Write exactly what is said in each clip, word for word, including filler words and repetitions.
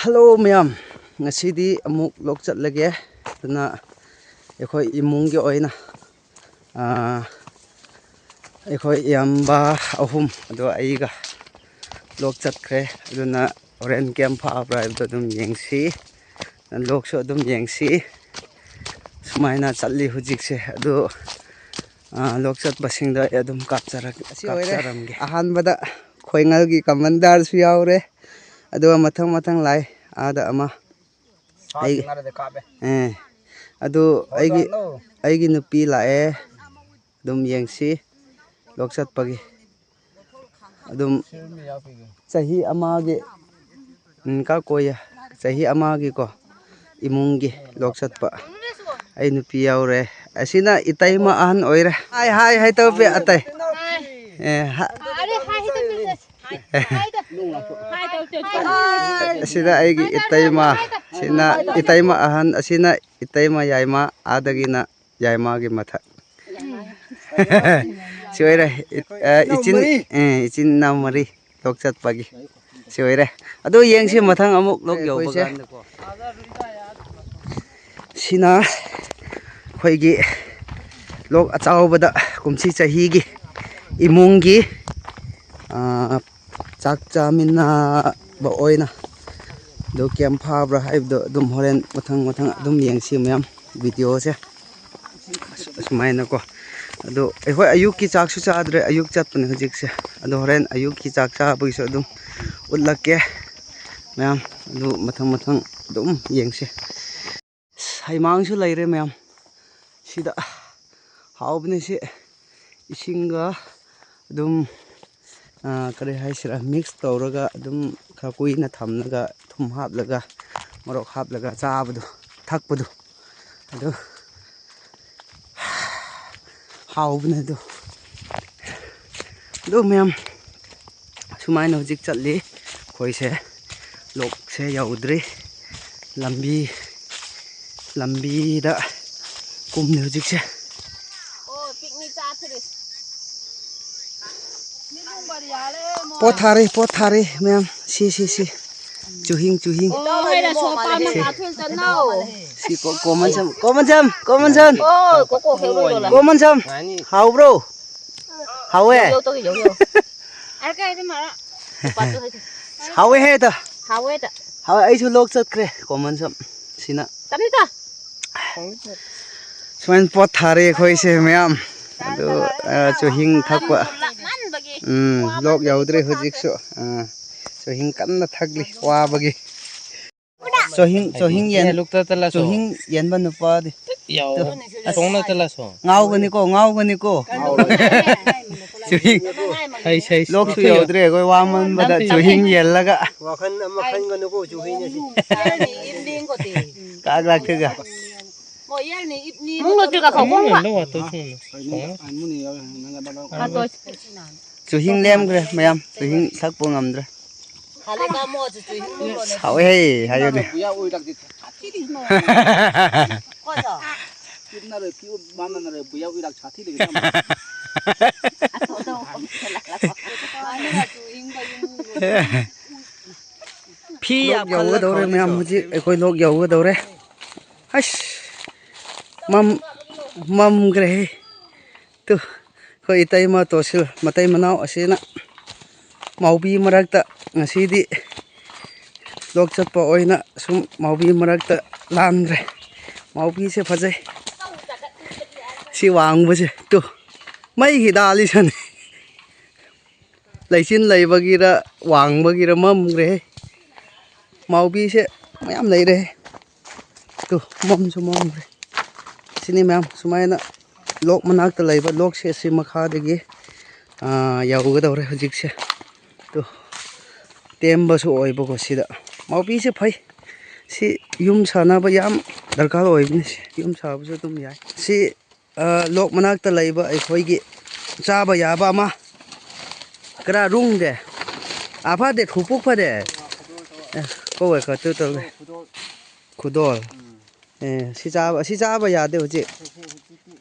Hello ꯃꯌꯥꯝ, ꯉꯁꯤꯗꯤ ꯑꯃꯨꯛ ꯂꯣꯛ ꯆꯠꯂꯒꯦ꯫ ꯑꯗꯨꯅ ꯑꯩꯈꯣꯏ ꯏꯃꯨꯡꯒꯤ ꯑꯣꯏꯅ, ꯑꯥ, ꯑꯩꯈꯣꯏ ꯏꯌꯥꯝꯕ ꯑꯍꯨꯝ ꯑꯗꯣ ꯑꯩꯒ ꯂꯣꯛ ꯆꯠꯈ꯭ꯔꯦ꯫ ꯑꯗꯨꯅ ꯍꯣꯔꯦꯟ ꯀꯌꯥꯝ ꯐꯥꯕ꯭ꯔꯥ ꯍꯥꯏꯕꯗꯣ ꯑꯗꯨꯝ ꯌꯦꯡꯁꯤ, ꯂꯣꯛꯁꯨ ꯑꯗꯨꯝ ꯌꯦꯡꯁꯤ꯫ ꯁꯨꯃꯥꯏꯅ ꯆꯠꯂꯤ ꯍꯧꯖꯤꯛꯁꯦ꯫ ꯑꯗꯨ, ꯑꯥ, ꯂꯣꯛ ꯆꯠꯄꯁꯤꯡꯗ ꯑꯩ ꯑꯗꯨꯝ ꯀꯥꯞꯆꯔꯛ-, ꯑꯁꯤ ꯑꯣꯏꯔꯦ꯫ ꯀꯥꯞꯆꯔꯝꯒꯦ꯫ ꯑꯍꯥꯟꯕꯗ ꯈꯣꯏꯉꯜꯒꯤ ꯀꯃꯟꯗꯥꯔꯁꯨ ꯌꯥꯎꯔꯦ, ꯑꯗꯨꯒ ꯃꯊꯪ ꯃꯊꯪ ꯂꯥꯛꯑꯦ꯫ ꯑꯥꯗ ꯑꯃ, ꯑꯩ, ꯑꯦ, ꯑꯗꯨ ꯑꯩꯒꯤ, ꯑꯩꯒꯤ ꯅꯨꯄꯤ ꯂꯥꯛꯑꯦ꯫ ꯑꯗꯨꯝ ꯌꯦꯡꯁꯤ ꯂꯣꯛ ꯆꯠꯄꯒꯤ꯫ ꯑꯗꯨꯝ ꯆꯍꯤ ꯑꯃꯒꯤ, ꯎꯝ, ꯀꯥ ꯀꯣꯏꯌꯦ꯫ ꯆꯍꯤ ꯑꯃꯒꯤꯀꯣ, ꯏꯃꯨꯡꯒꯤ ꯂꯣꯛ ꯆꯠꯄ꯫ ꯑꯩ ꯅꯨꯄꯤ ꯌꯥꯎꯔꯦ꯫ ꯑꯁꯤꯅ ꯏꯇꯩꯃ ꯑꯍꯟ ꯑꯣꯏꯔꯦ꯫ ꯍꯥꯏ, ꯍꯥꯏ, ꯍꯥꯏ ꯇꯧꯕꯤ ꯑꯇꯩ꯫ ꯑꯦ, ꯍꯥ-, ꯑꯔꯦ, ꯍꯥꯏ, ꯍꯥꯏ, ꯇꯧꯕꯤ꯫ ꯑꯁꯤꯗ ꯑꯩꯒꯤ ꯏꯇꯩꯃ, ꯁꯤꯅ ꯏꯇꯩꯃ ꯑꯍꯟ, ꯑꯁꯤꯅ ꯏꯇꯩꯃ ꯌꯥꯏꯃ, ꯑꯥꯗꯒꯤꯅ ꯌꯥꯏꯃꯒꯤ ꯃꯊꯛ꯫ ꯁꯤ ꯑꯣꯏꯔꯦ, ꯏ-, ꯑ, ꯏꯆꯤꯟ, ꯑꯦ, ꯏꯆꯤꯟ ꯏꯅꯥꯎ ꯃꯔꯤ ꯂꯣꯛ ꯆꯠꯄꯒꯤ꯫ ꯁꯤ ꯑꯣꯏꯔꯦ꯫ ꯑꯗꯨ ꯌꯦꯡꯁꯤ ꯃꯊꯪ ꯑꯃꯨꯛ ꯂꯣꯛ ꯌꯧꯕ ꯀꯥꯟꯗꯀꯣ꯫ ꯁꯤꯅ ꯑꯩꯈꯣꯏꯒꯤ ꯂꯣꯛ ꯑꯆꯧꯕꯗ ꯀꯨꯝꯁꯤ ꯆꯍꯤꯒꯤ ꯏꯃꯨꯡꯒꯤ, ꯑ, ꯆꯥꯛ ꯆꯥꯃꯤꯟꯅꯕ ꯑꯣꯏꯅ ꯑꯗꯨ ꯀꯌꯥꯝ ꯐꯥꯕ꯭ꯔꯥ ꯍꯥꯏꯕꯗꯣ ꯑꯗꯨꯝ ꯍꯣꯔꯦꯟ ꯃꯊꯪ ꯃꯊꯪ ꯑꯗꯨꯝ ꯌꯦꯡꯁꯤ ꯃꯌꯥꯝ ꯚꯤꯗꯤꯑꯣꯁꯦ꯫ ꯑꯁꯨꯃꯥꯏꯅꯀꯣ꯫ ꯑꯗꯣ ꯑꯩꯈꯣꯏ ꯑꯌꯨꯛꯀꯤ ꯆꯥꯛꯁꯨ ꯆꯥꯗ꯭ꯔꯦ, ꯑꯌꯨꯛ ꯆꯠꯄꯅꯦ ꯍꯧꯖꯤꯛꯁꯦ꯫ ꯑꯗꯣ ꯍꯣꯔꯦꯟ ꯑꯌꯨꯛꯀꯤ ꯆꯥꯛ ꯆꯥꯕꯒꯤꯁꯨ ꯑꯗꯨꯝ ꯎꯠꯂꯛꯀꯦ ꯃꯌꯥꯝ꯫ ꯑꯗꯨ ꯃꯊꯪ ꯃꯊꯪ ꯑꯗꯨꯝ ꯌꯦꯡꯁꯦ꯫ ꯍꯩꯃꯥꯡꯁꯨ ꯂꯩꯔꯦ ꯃꯌꯥꯝ꯫ ꯁꯤꯗ ꯍꯥꯎꯕꯅꯦ ꯁꯤ꯫ ꯏꯁꯤꯡꯒ ꯑꯗꯨꯝ, ꯑ, ꯀꯔꯤ ꯍꯥꯏꯁꯤꯔꯥ, ꯃꯤꯛꯁ ꯇꯧꯔꯒ ꯑꯗꯨꯝ ꯈꯔ ꯀꯨꯏꯅ ꯊꯝꯂꯒ ꯊꯨꯝ ꯍꯥꯞꯂꯒ ꯃꯣꯔꯣꯛ ꯍꯥꯞꯂꯒ ꯆꯥꯕꯗꯣ, ꯊꯛꯄꯗꯣ꯫ ꯑꯗꯨ ꯍꯥꯎꯕꯅꯦ ꯑꯗꯨ꯫ ꯑꯗꯨ ꯃꯌꯥꯝ ꯁꯨꯃꯥꯏꯅ ꯍꯧꯖꯤꯛ ꯆꯠꯂꯤ ꯑꯩꯈꯣꯏꯁꯦ꯫ ꯂꯣꯛꯁꯦ ꯌꯧꯗ꯭ꯔꯤ꯫ ꯂꯝꯕꯤ, ꯂꯝꯕꯤꯗ ꯀꯨꯝꯃꯤ ꯍꯧꯖꯤꯛꯁꯦ꯫ ꯄꯣꯠ ꯊꯥꯔꯤ, ꯄꯣꯠ ꯊꯥꯔꯤ ꯃꯌꯥꯝ꯫ ꯁꯤ, ꯁꯤ, ꯁꯤ꯫ ꯆꯨꯍꯤꯡ, ꯆꯨꯍꯤꯡ꯫ ꯑꯣ, ꯍꯩꯔ ꯁꯣ ꯄꯥꯝꯃ ꯀꯥꯊꯣꯏ ꯆꯠꯅꯧ꯫ ꯁꯤ ꯀꯣ-, ꯀꯣꯃꯟ ꯁꯝ, ꯀꯣꯃꯟ ꯁꯝ, ꯀꯣꯃꯟ ꯁꯝ꯫ ꯑꯣ, ꯀꯣꯀꯣ ꯈꯦꯔꯣ ꯂꯣꯏꯔꯦ꯫ ꯀꯣꯃꯟ ꯁꯝ꯫ ꯍꯥꯎꯕ꯭ꯔꯣ? ꯍꯥꯎꯋꯦ꯫ ꯌꯧ, ꯌꯧ, ꯇꯧ, ꯌꯧ, ꯌꯧ꯫ ꯑꯔꯦ, ꯀꯥꯏꯗ ꯃꯥꯔ? ꯍꯥꯎꯋꯦ ꯍꯦ ꯇ꯫ ꯍꯥꯎꯋꯦ ꯇ꯫ ꯍꯥꯎꯋꯦ, ꯑꯩꯁꯨ ꯂꯣꯛ ꯆꯠꯈ꯭ꯔꯦ ꯀꯣꯃꯟ ꯁꯝ ꯁꯤꯅ꯫ ꯆꯠꯂꯤ ꯇ꯫ ꯁꯨꯃꯥꯏꯅ ꯄꯣꯠ ꯊꯥꯔꯦ ꯑꯩꯈꯣꯏꯁꯦ ꯃꯌꯥꯝ꯫ ꯑꯗꯨ, ꯑ, ꯆꯨꯍꯤꯡ ꯊꯛꯄ꯫ ꯂꯥꯞꯃꯟꯕꯒꯤ ꯎꯝ, ꯂꯣꯛ ꯌꯧꯗ꯭ꯔꯦ ꯍꯧꯖꯤꯛꯁꯨ꯫ ꯑ, ꯆꯨꯍꯤꯡ ꯀꯟꯅ ꯊꯛꯂꯤ ꯋꯥꯕꯒꯤ꯫ ꯆꯨꯍꯤꯡ, ꯆꯨꯍꯤꯡ ꯌꯦꯟ-, ꯂꯨꯛꯇ ꯇꯂꯥꯁꯣ꯫ ꯆꯨꯍꯤꯡ ꯌꯦꯟꯕ ꯅꯨꯄꯥꯗꯤ꯫ ꯌꯥꯎ꯫ ꯇꯨ, ꯑꯁ꯫ ꯁꯣꯡꯅ ꯇꯂꯥꯁꯣ꯫ ꯉꯥꯎꯒꯅꯤꯀꯣ, ꯉꯥꯎꯒꯅꯤꯀꯣ꯫ ꯆꯨꯍꯤꯡ꯫ ꯍꯩ, ꯍꯩ, ꯂꯣꯛꯁꯨ ꯍꯩ꯫ ꯌꯧꯗ꯭ꯔꯦ ꯑꯩꯈꯣꯏ ꯋꯥꯃꯟꯕꯗ ꯅꯪ ꯆꯨꯍꯤꯡ ꯌꯦꯜꯂꯒ꯫ ꯋꯥꯈꯜ ꯑꯃ ꯈꯟꯒꯅꯨꯀꯣ, ꯆꯨꯍꯤꯡ ꯑꯁꯤ꯫ ꯀꯥꯛ ꯂꯥꯛꯇꯒ꯫ ꯃꯨꯡ ꯂꯣ ꯇꯨ ꯀꯥ ꯈꯥꯎ ꯀꯣꯡ ꯕ꯫ ꯆꯨꯍꯤꯡ ꯂꯦꯝꯈ꯭ꯔꯦ ꯃꯌꯥꯝ, ꯆꯨꯍꯤꯡ ꯊꯛꯄ ꯉꯝꯗ꯭ꯔꯦ꯫ ꯁꯥꯎꯋꯦꯍꯦ ꯍꯥꯏꯌꯨꯅꯦ꯫ ꯐꯤ ꯂꯣꯛ ꯌꯥꯝ ꯌꯧꯒꯗꯧꯔꯦ ꯈꯜꯂꯛꯈ꯭ꯔꯣ ꯃꯌꯥꯝ, ꯍꯧꯖꯤꯛꯁꯨ꯫ ꯍꯧꯖꯤꯛ ꯑꯩꯈꯣꯏ ꯂꯣꯛ ꯌꯧꯒꯗꯧꯔꯦ꯫ ꯑꯁ, ꯃꯝ-, ꯃꯝꯈ꯭ꯔꯦꯍꯦ꯫ ꯇꯨ, ꯑꯩꯈꯣꯏ ꯏꯇꯩꯃ ꯇꯣꯁꯤꯜ ꯃꯇꯩ ꯃꯅꯥꯎ ꯑꯁꯤꯅ ꯃꯥꯎꯕꯤ ꯃꯔꯛꯇ ꯉꯁꯤꯗꯤ ꯂꯣꯛ ꯆꯠꯄ ꯑꯣꯏꯅ ꯁꯨꯝ ꯃꯥꯎꯕꯤ ꯃꯔꯛꯇ ꯂꯥꯟꯈ꯭ꯔꯦ꯫ ꯃꯥꯎꯕꯤꯁꯦ ꯐꯖꯩ꯫ ꯁꯤ ꯋꯥꯡꯕꯁꯦ ꯇꯨ, ꯃꯩꯒꯤ ꯗꯥꯂꯤꯁꯅꯤ꯫ ꯂꯩꯆꯤꯟ ꯂꯩꯕꯒꯤꯔ ꯋꯥꯡꯕꯒꯤꯔ ꯃꯝꯈ꯭ꯔꯦꯍꯦ꯫ ꯃꯥꯎꯕꯤꯁꯦ ꯃꯌꯥꯝ ꯂꯩꯔꯦ꯫ ꯇꯨ, ꯃꯝꯁꯨ ꯃꯝꯈ꯭ꯔꯦ꯫ ꯁꯤꯅꯤ ꯃꯌꯥꯝ, ꯁꯨꯃꯥꯏꯅ ꯂꯣꯛ ꯃꯅꯥꯛꯇ ꯂꯩꯕ ꯂꯣꯛꯁꯦ ꯑꯁꯤ ꯃꯈꯥꯗꯒꯤ, ꯑꯥ, ꯌꯧꯒꯗꯧꯔꯦ ꯍꯧꯖꯤꯛꯁꯦ꯫ ꯇꯨ, ꯇꯦꯝꯕꯁꯨ ꯑꯣꯏꯕꯀꯣ ꯁꯤꯗ꯫ ꯃꯥꯎꯕꯤꯁꯦ ꯐꯩ꯫ ꯁꯤ ꯌꯨꯝ ꯁꯥꯟꯅꯕ ꯌꯥꯝ ꯗꯔꯀꯥꯔ ꯑꯣꯏꯕꯅꯤ꯫ ꯁꯤ ꯌꯨꯝ ꯁꯥꯕꯁꯨ ꯑꯗꯨꯝ ꯌꯥꯏ꯫ ꯁꯤ ꯑ, ꯂꯣꯛ ꯃꯅꯥꯛꯇ ꯂꯩꯕ ꯑꯩꯈꯣꯏꯒꯤ ꯆꯥꯕ ꯌꯥꯕ ꯑꯃ꯫ ꯀꯔꯥ ꯔꯨꯡꯗꯦ? ꯑꯥ, ꯐꯗꯦ, ꯈꯨꯄꯨꯛ ꯐꯗꯦ꯫ ꯑꯦ, ꯀꯧꯋꯦ, ꯀꯠꯇꯨ ꯇꯧꯋꯦ꯫ ꯈꯨꯗꯣꯜ꯫ ꯑꯦ, ꯁꯤ ꯆꯥꯕ, ꯁꯤ ꯆꯥꯕ ꯌꯥꯗꯦ ꯍꯧꯖꯤꯛ꯫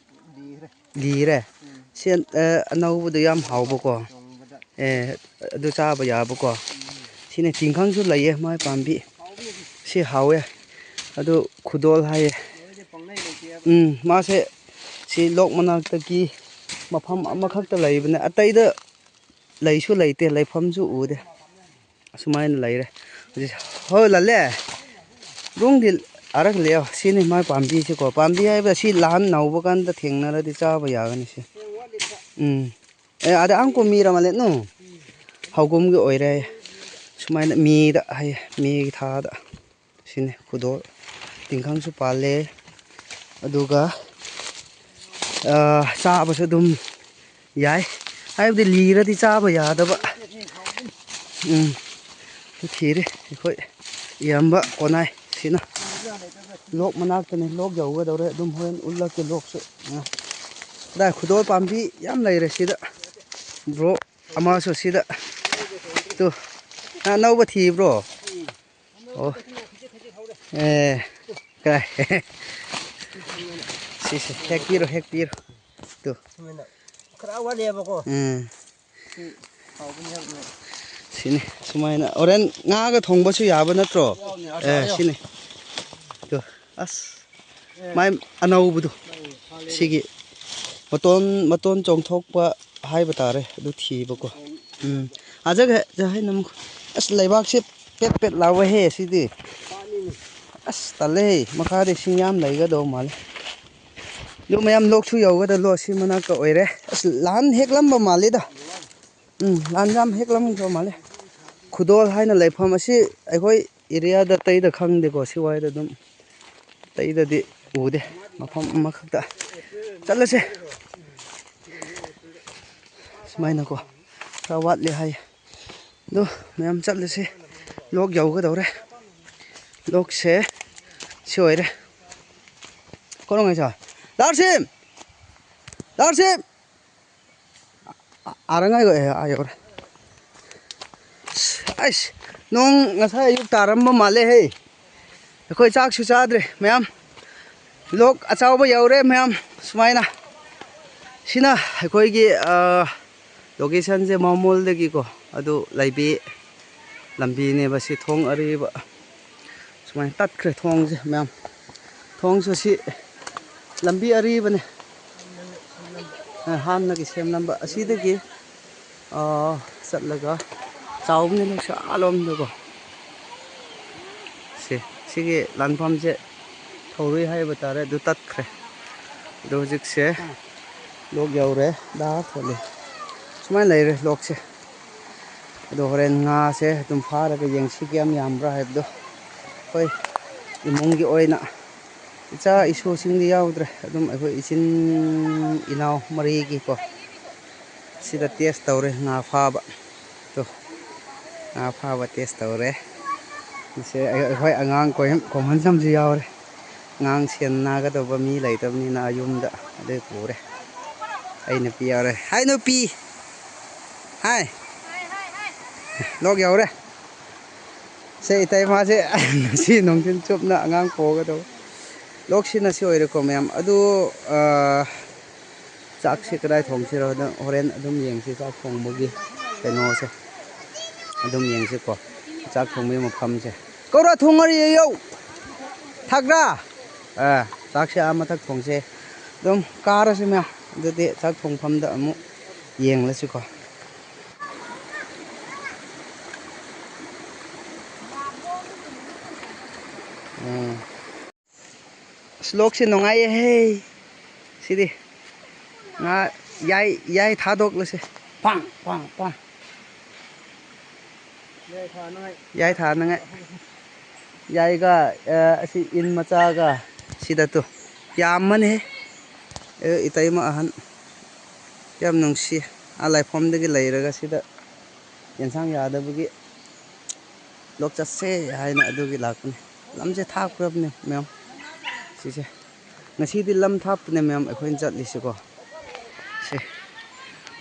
ꯂꯤꯔꯦ꯫ ꯁꯤ, ꯑ, ꯑꯅꯧꯕꯗꯣ ꯌꯥꯝ ꯍꯥꯎꯕꯀꯣ꯫ ꯑꯦ, ꯑꯗꯨ ꯆꯥꯕ ꯌꯥꯕꯀꯣ꯫ ꯁꯤꯅ ꯇꯤꯡꯈꯪꯁꯨ ꯂꯩꯌꯦ ꯃꯥꯏ ꯄꯥꯝꯕꯤ꯫ ꯁꯤ ꯍꯥꯎꯋꯦ꯫ ꯑꯗꯨ ꯈꯨꯗꯣꯜ ꯍꯥꯏꯌꯦ꯫ ꯎꯝ, ꯃꯥꯁꯦ ꯁꯤ ꯂꯣꯛ ꯃꯅꯥꯛꯇꯒꯤ ꯃꯐꯝ ꯑꯃꯈꯛꯇ ꯂꯩꯕꯅꯦ, ꯑꯇꯩꯗ ꯂꯩꯁꯨ ꯂꯩꯇꯦ, ꯂꯩꯐꯝꯁꯨ ꯎꯗꯦ꯫ ꯑꯁꯨꯃꯥꯏꯅ ꯂꯩꯔꯦ ꯍꯧꯖꯤꯛ꯫ ꯍꯣꯏ, ꯂꯜꯂꯦ꯫ ꯔꯨꯡꯗꯤ ꯑꯔꯛ ꯂꯩꯌꯣ꯫ ꯁꯤꯅꯤ ꯃꯥꯏ ꯄꯥꯝꯕꯤꯁꯤꯀꯣ꯫ ꯄꯥꯝꯕꯤ ꯍꯥꯏꯕ ꯁꯤ ꯂꯥꯟ ꯅꯧꯕ ꯀꯥꯟꯗ ꯊꯦꯡꯅꯔꯗꯤ ꯆꯥꯕ ꯌꯥꯒꯅꯤ ꯁꯤ꯫ ꯎꯝ꯫ ꯑꯦ, ꯑꯗ ꯑꯪ ꯀꯣꯃꯤꯔ ꯃꯥꯜꯂꯦ ꯅꯨ꯫ ꯍꯧꯒꯨꯝꯒꯤ ꯑꯣꯏꯔꯦ꯫ ꯁꯨꯃꯥꯏꯅ ꯃꯦꯗ ꯍꯥꯏꯌꯦ, ꯃꯦꯒꯤ ꯊꯥꯗ꯫ ꯁꯤꯅꯤ ꯈꯨꯗꯣꯜ꯫ ꯇꯤꯡꯈꯪꯁꯨ ꯄꯥꯜꯂꯦ꯫ ꯑꯗꯨꯒ, ꯑ, ꯆꯥꯕꯁꯨ ꯑꯗꯨꯝ ꯌꯥꯏ꯫ ꯍꯥꯏꯕꯗꯤ ꯂꯤꯔꯗꯤ ꯆꯥꯕ ꯌꯥꯗꯕ꯫ ꯎꯝ꯫ ꯊꯤꯔꯦ ꯑꯩꯈꯣꯏ ꯏꯌꯥꯝꯕ ꯀꯣꯅꯥꯏ ꯁꯤꯅ꯫ ꯂꯣꯛ ꯃꯅꯥꯛꯇꯅꯤ, ꯂꯣꯛ ꯌꯧꯒꯗꯧꯔꯦ꯫ ꯑꯗꯨꯝ ꯍꯣꯔꯦꯟ ꯎꯠꯂꯛꯀꯦ ꯂꯣꯛꯁꯨ꯫ ꯑ꯫ ꯑꯗꯥꯏ ꯈꯨꯗꯣꯜ ꯄꯥꯝꯕꯤ ꯌꯥꯝ ꯂꯩꯔꯦ ꯁꯤꯗ꯫ ꯕ꯭ꯔꯣ ꯑꯃꯁꯨ ꯁꯤꯗ꯫ ꯇꯨ꯫ ꯑꯅꯧꯕ ꯊꯤꯕ꯭ꯔꯣ? ꯑꯣ꯫ ꯑꯦ꯫ ꯀꯥꯏ꯫ ꯁꯤ, ꯁꯤ, ꯍꯦꯛꯄꯤꯔꯣ, ꯍꯦꯛꯄꯤꯔꯣ꯫ ꯇꯨ꯫ ꯈꯔ ꯋꯥꯠꯂꯤꯑꯕꯀꯣ꯫ ꯎꯝ꯫ ꯁꯤ ꯍꯥꯎꯕꯅꯦ ꯍꯥꯏꯕꯅꯦ꯫ ꯁꯤꯅꯤ꯫ ꯁꯨꯃꯥꯏꯅ ꯍꯣꯔꯦꯟ ꯉꯥꯒ ꯊꯣꯡꯕꯁꯨ ꯌꯥꯕ ꯅꯠꯇ꯭ꯔꯣ? ꯌꯥꯎꯅꯤ, ꯑꯥ, ꯑꯦ, ꯌꯥꯎ꯫ ꯁꯤꯅꯤ꯫ ꯇꯨ꯫ ꯑꯁ꯫ ꯑꯦ꯫ ꯃꯥꯏ ꯑꯅꯧꯕꯗꯣ꯫ ꯃꯥꯏ ꯐꯥꯜꯂꯦ꯫ ꯁꯤꯒꯤ ꯃꯇꯣꯟ, ꯃꯇꯣꯟ ꯆꯣꯡꯊꯣꯛꯄ ꯍꯥꯏꯕ ꯇꯥꯔꯦ꯫ ꯑꯗꯨ ꯊꯤꯕꯀꯣ꯫ ꯎꯝ꯫ ꯑꯖꯒ ꯖꯍꯥꯏ ꯅꯝ-, ꯑꯁ, ꯂꯩꯕꯥꯛꯁꯦ ꯄꯦꯠ ꯄꯦꯠ ꯂꯥꯎꯋꯦꯍꯦ ꯁꯤꯗꯤ꯫ ꯄꯥꯠꯅꯤꯅꯦ꯫ ꯑꯁ, ꯇꯜꯂꯦꯍꯦ꯫ ꯃꯈꯥꯗ ꯏꯁꯤꯡ ꯌꯥꯝ ꯂꯩꯒꯗꯧ ꯃꯥꯜꯂꯦ꯫ ꯑꯗꯨ ꯃꯌꯥꯝ ꯂꯣꯛꯁꯨ ꯌꯧꯒꯗ ꯂꯣ ꯁꯤ ꯃꯅꯥꯛꯇ ꯑꯣꯏꯔꯦ꯫ ꯑꯁ, ꯂꯥꯟ ꯍꯦꯛꯂꯝꯕ ꯃꯥꯜꯂꯦꯗ꯫ ꯎꯝ, ꯂꯥꯟ ꯌꯥꯝ ꯍꯦꯛꯂꯝꯈ꯭ꯔ ꯃꯥꯜꯂꯦ꯫ ꯈꯨꯗꯣꯜ ꯍꯥꯏꯅ ꯂꯩꯐꯝ ꯑꯁꯤ ꯑꯩꯈꯣꯏ ꯑꯦꯔꯤꯌꯥꯗ ꯑꯇꯩꯗ ꯈꯪꯗꯦꯀꯣ, ꯁꯤꯋꯥꯏꯗ ꯑꯗꯨꯝ ꯑꯇꯩꯗꯗꯤ ꯎꯗꯦ꯫ ꯃꯐꯝ ꯑꯃꯈꯛꯇ ꯆꯠꯂꯁꯦ꯫ ꯁꯨꯃꯥꯏꯅꯀꯣ ꯈꯔ ꯋꯥꯠꯂꯤ ꯍꯥꯏ꯫ ꯑꯗꯣ ꯃꯌꯥꯝ ꯆꯠꯂꯁꯤ꯫ ꯂꯣꯛ ꯌꯧꯒꯗꯧꯔꯦ꯫ ꯂꯣꯛꯁꯦ ꯁꯤ ꯑꯣꯏꯔꯦ꯫ ꯀꯣꯔꯣꯡ ꯍꯥꯏꯁꯥ? ꯗꯥꯔꯁꯤꯝ! ꯗꯥꯔꯁꯤꯝ! ꯑ-, ꯑꯥꯔꯪ ꯍꯥꯏꯌꯣ, ꯑꯦ, ꯑꯥ ꯌꯧꯔꯦ꯫ ꯑꯩꯁ, ꯅꯣꯡ ꯉꯁꯥꯏ ꯑꯌꯨꯛ ꯇꯥꯔꯝꯕ ꯃꯥꯜꯂꯦꯍꯦ꯫ ꯑꯩꯈꯣꯏ ꯆꯥꯛꯁꯨ ꯆꯥꯗ꯭ꯔꯦ ꯃꯌꯥꯝ꯫ ꯂꯣꯛ ꯑꯆꯧꯕ ꯌꯧꯔꯦ ꯃꯌꯥꯝ꯫ ꯁꯨꯃꯥꯏꯅ꯫ ꯁꯤꯅ ꯑꯩꯈꯣꯏꯒꯤ, ꯑ, ꯂꯣꯀꯦꯁꯟꯁꯦ ꯃꯥꯎꯃꯣꯜꯗꯒꯤꯀꯣ, ꯑꯗꯨ ꯂꯥꯏꯕꯤ ꯂꯝꯕꯤꯅꯦꯕ ꯁꯤ, ꯊꯣꯡ ꯑꯔꯤꯕ꯫ ꯁꯨꯃꯥꯏꯅ ꯇꯠꯈ꯭ꯔꯦ ꯊꯣꯡꯁꯦ ꯃꯌꯥꯝ꯫ ꯊꯣꯡꯁꯨ ꯁꯤ ꯂꯝꯕꯤ ꯑꯔꯤꯕꯅꯦ꯫ ꯑ, ꯍꯥꯟꯅꯒꯤ ꯁꯦꯝꯂꯝꯕ ꯑꯁꯤꯗꯒꯤ, ꯑ, ꯆꯠꯂꯒ ꯆꯥꯎꯕꯅꯦ ꯂꯧꯁꯤ ꯑꯥꯂꯣꯝꯗꯀꯣ꯫ ꯁꯤ, ꯁꯤꯒꯤ ꯂꯥꯟꯐꯝꯁꯦ ꯊꯧꯔꯨꯏ ꯍꯥꯏꯕ ꯇꯥꯔꯦ, ꯑꯗꯨ ꯇꯠꯈ꯭ꯔꯦ꯫ ꯑꯗꯣ ꯍꯧꯖꯤꯛꯁꯦ ꯂꯣꯛ ꯌꯧꯔꯦ, ꯗꯥ ꯊꯣꯛꯂꯦ꯫ ꯁꯨꯃꯥꯏꯅ ꯂꯩꯔꯦ ꯂꯣꯛꯁꯦ꯫ ꯑꯗꯣ ꯍꯣꯔꯦꯟ ꯉꯥꯁꯦ ꯑꯗꯨꯝ ꯐꯥꯔꯒ ꯌꯦꯡꯁꯤ ꯀꯌꯥꯝ ꯌꯥꯝꯕ꯭ꯔꯥ ꯍꯥꯏꯕꯗꯣ꯫ ꯑꯩꯈꯣꯏ ꯏꯃꯨꯡꯒꯤ ꯑꯣꯏꯅ ꯏꯆꯥ ꯏꯁꯨꯁꯤꯡꯗꯤ ꯌꯥꯎꯗ꯭ꯔꯦ, ꯑꯗꯨꯝ ꯑꯩꯈꯣꯏ ꯏꯆꯤꯟ ꯏꯅꯥꯎ ꯃꯔꯤꯒꯤꯀꯣ꯫ ꯁꯤꯗ ꯇꯦꯁ ꯇꯧꯔꯦ ꯉꯥ ꯐꯥꯕ꯫ ꯇꯣ, ꯉꯥ ꯐꯥꯕ ꯇꯦꯁ ꯇꯧꯔꯦ꯫ ꯁꯦ ꯑꯩ-, ꯑꯩꯈꯣꯏ ꯑꯉꯥꯡ ꯀꯣꯏꯍꯟ-, ꯈꯣꯡꯍꯟꯖꯝꯁꯨ ꯌꯥꯎꯔꯦ꯫ ꯑꯉꯥꯡ ꯁꯦꯟꯅꯒꯗꯧꯕ ꯃꯤ ꯂꯩꯇꯕꯅꯤꯅ ꯌꯨꯝꯗ ꯑꯗꯨ ꯄꯨꯔꯦ꯫ ꯑꯩ ꯅꯨꯄꯤ ꯌꯥꯎꯔꯦ꯫ ꯍꯥꯏ ꯅꯨꯄꯤ! ꯍꯥꯏ! ꯂꯣꯛ ꯌꯧꯔꯦ꯫ ꯁꯦ ꯏꯇꯩꯃꯥꯁꯦ ꯉꯁꯤ ꯅꯨꯡꯊꯤꯜ ꯆꯨꯞꯅ ꯑꯉꯥꯡ ꯄꯣꯛꯒꯗꯧꯕ꯫ ꯂꯣꯛꯁꯤꯅ ꯁꯤ ꯑꯣꯏꯔꯦꯀꯣ ꯃꯌꯥꯝ꯫ ꯑꯗꯨ, ꯑ, ꯆꯥꯛꯁꯦ ꯀꯗꯥꯏ ꯊꯣꯡꯁꯤꯔꯣ? ꯑꯗꯣ ꯍꯣꯔꯦꯟ ꯑꯗꯨꯝ ꯌꯦꯡꯁꯤ, ꯆꯥꯛ ꯊꯣꯡꯕꯒꯤ ꯀꯩꯅꯣꯁꯦ꯫ ꯑꯗꯨꯝ ꯌꯦꯡꯁꯤꯀꯣ, ꯆꯥꯛ ꯊꯣꯡꯕꯒꯤ ꯃꯐꯝꯁꯦ꯫ ꯀꯧꯔ ꯊꯣꯡꯉꯔꯤ ꯌꯧ! ꯊꯥꯛꯗ꯭ꯔꯥ? ꯑꯥ, ꯆꯥꯛꯁꯦ ꯑꯥ ꯃꯊꯛ ꯊꯣꯡꯁꯦ꯫ ꯑꯗꯨꯝ ꯀꯥꯔꯁꯤ ꯃꯌꯥꯝ꯫ ꯑꯗꯨꯗꯤ ꯆꯥꯛ ꯊꯣꯡꯐꯝꯗ ꯑꯃꯨꯛ ꯌꯦꯡꯂꯁꯤꯀꯣ꯫ ꯎꯝ꯫ ꯑꯁ, ꯂꯣꯛꯁꯦ ꯅꯨꯡꯉꯥꯏꯌꯦꯍꯦ꯫ ꯁꯤꯗꯤ ꯉꯥ ꯌꯥꯏ, ꯌꯥꯏ ꯊꯥꯗꯣꯛꯂꯁꯦ꯫ ꯄꯥꯡ, ꯄꯥꯡ, ꯄꯥꯡ꯫ ꯌꯥꯏ ꯊꯥꯅꯉꯥꯏ꯫ ꯌꯥꯏꯒ, ꯑ, ꯑꯁꯤ ꯏꯟ ꯃꯆꯥꯒ ꯁꯤꯗ ꯇꯨ꯫ ꯌꯥꯝꯃꯅꯦꯍꯦ꯫ ꯑꯦ, ꯏꯇꯩꯃ ꯑꯍꯟ꯫ ꯌꯥꯝ ꯅꯨꯡꯁꯤ꯫ ꯑꯥ ꯂꯥꯏꯐꯝꯗꯒꯤ ꯂꯩꯔꯒ ꯁꯤꯗ ꯌꯦꯟꯁꯥꯡ ꯌꯥꯗꯕꯒꯤ ꯂꯣꯛ ꯆꯠꯁꯦ ꯍꯥꯏꯅ ꯑꯗꯨꯒꯤ ꯂꯥꯛꯄꯅꯦ꯫ ꯂꯝꯁꯦ ꯊꯥꯞꯈ꯭ꯔꯕꯅꯦ ꯃꯌꯥꯝ꯫ ꯁꯤꯁꯦ꯫ ꯉꯁꯤꯗꯤ ꯂꯝ ꯊꯥꯞꯄꯅꯦ ꯃꯌꯥꯝ ꯑꯩꯈꯣꯏꯅ ꯆꯠꯂꯤꯁꯤꯀꯣ꯫ ꯁꯦ꯫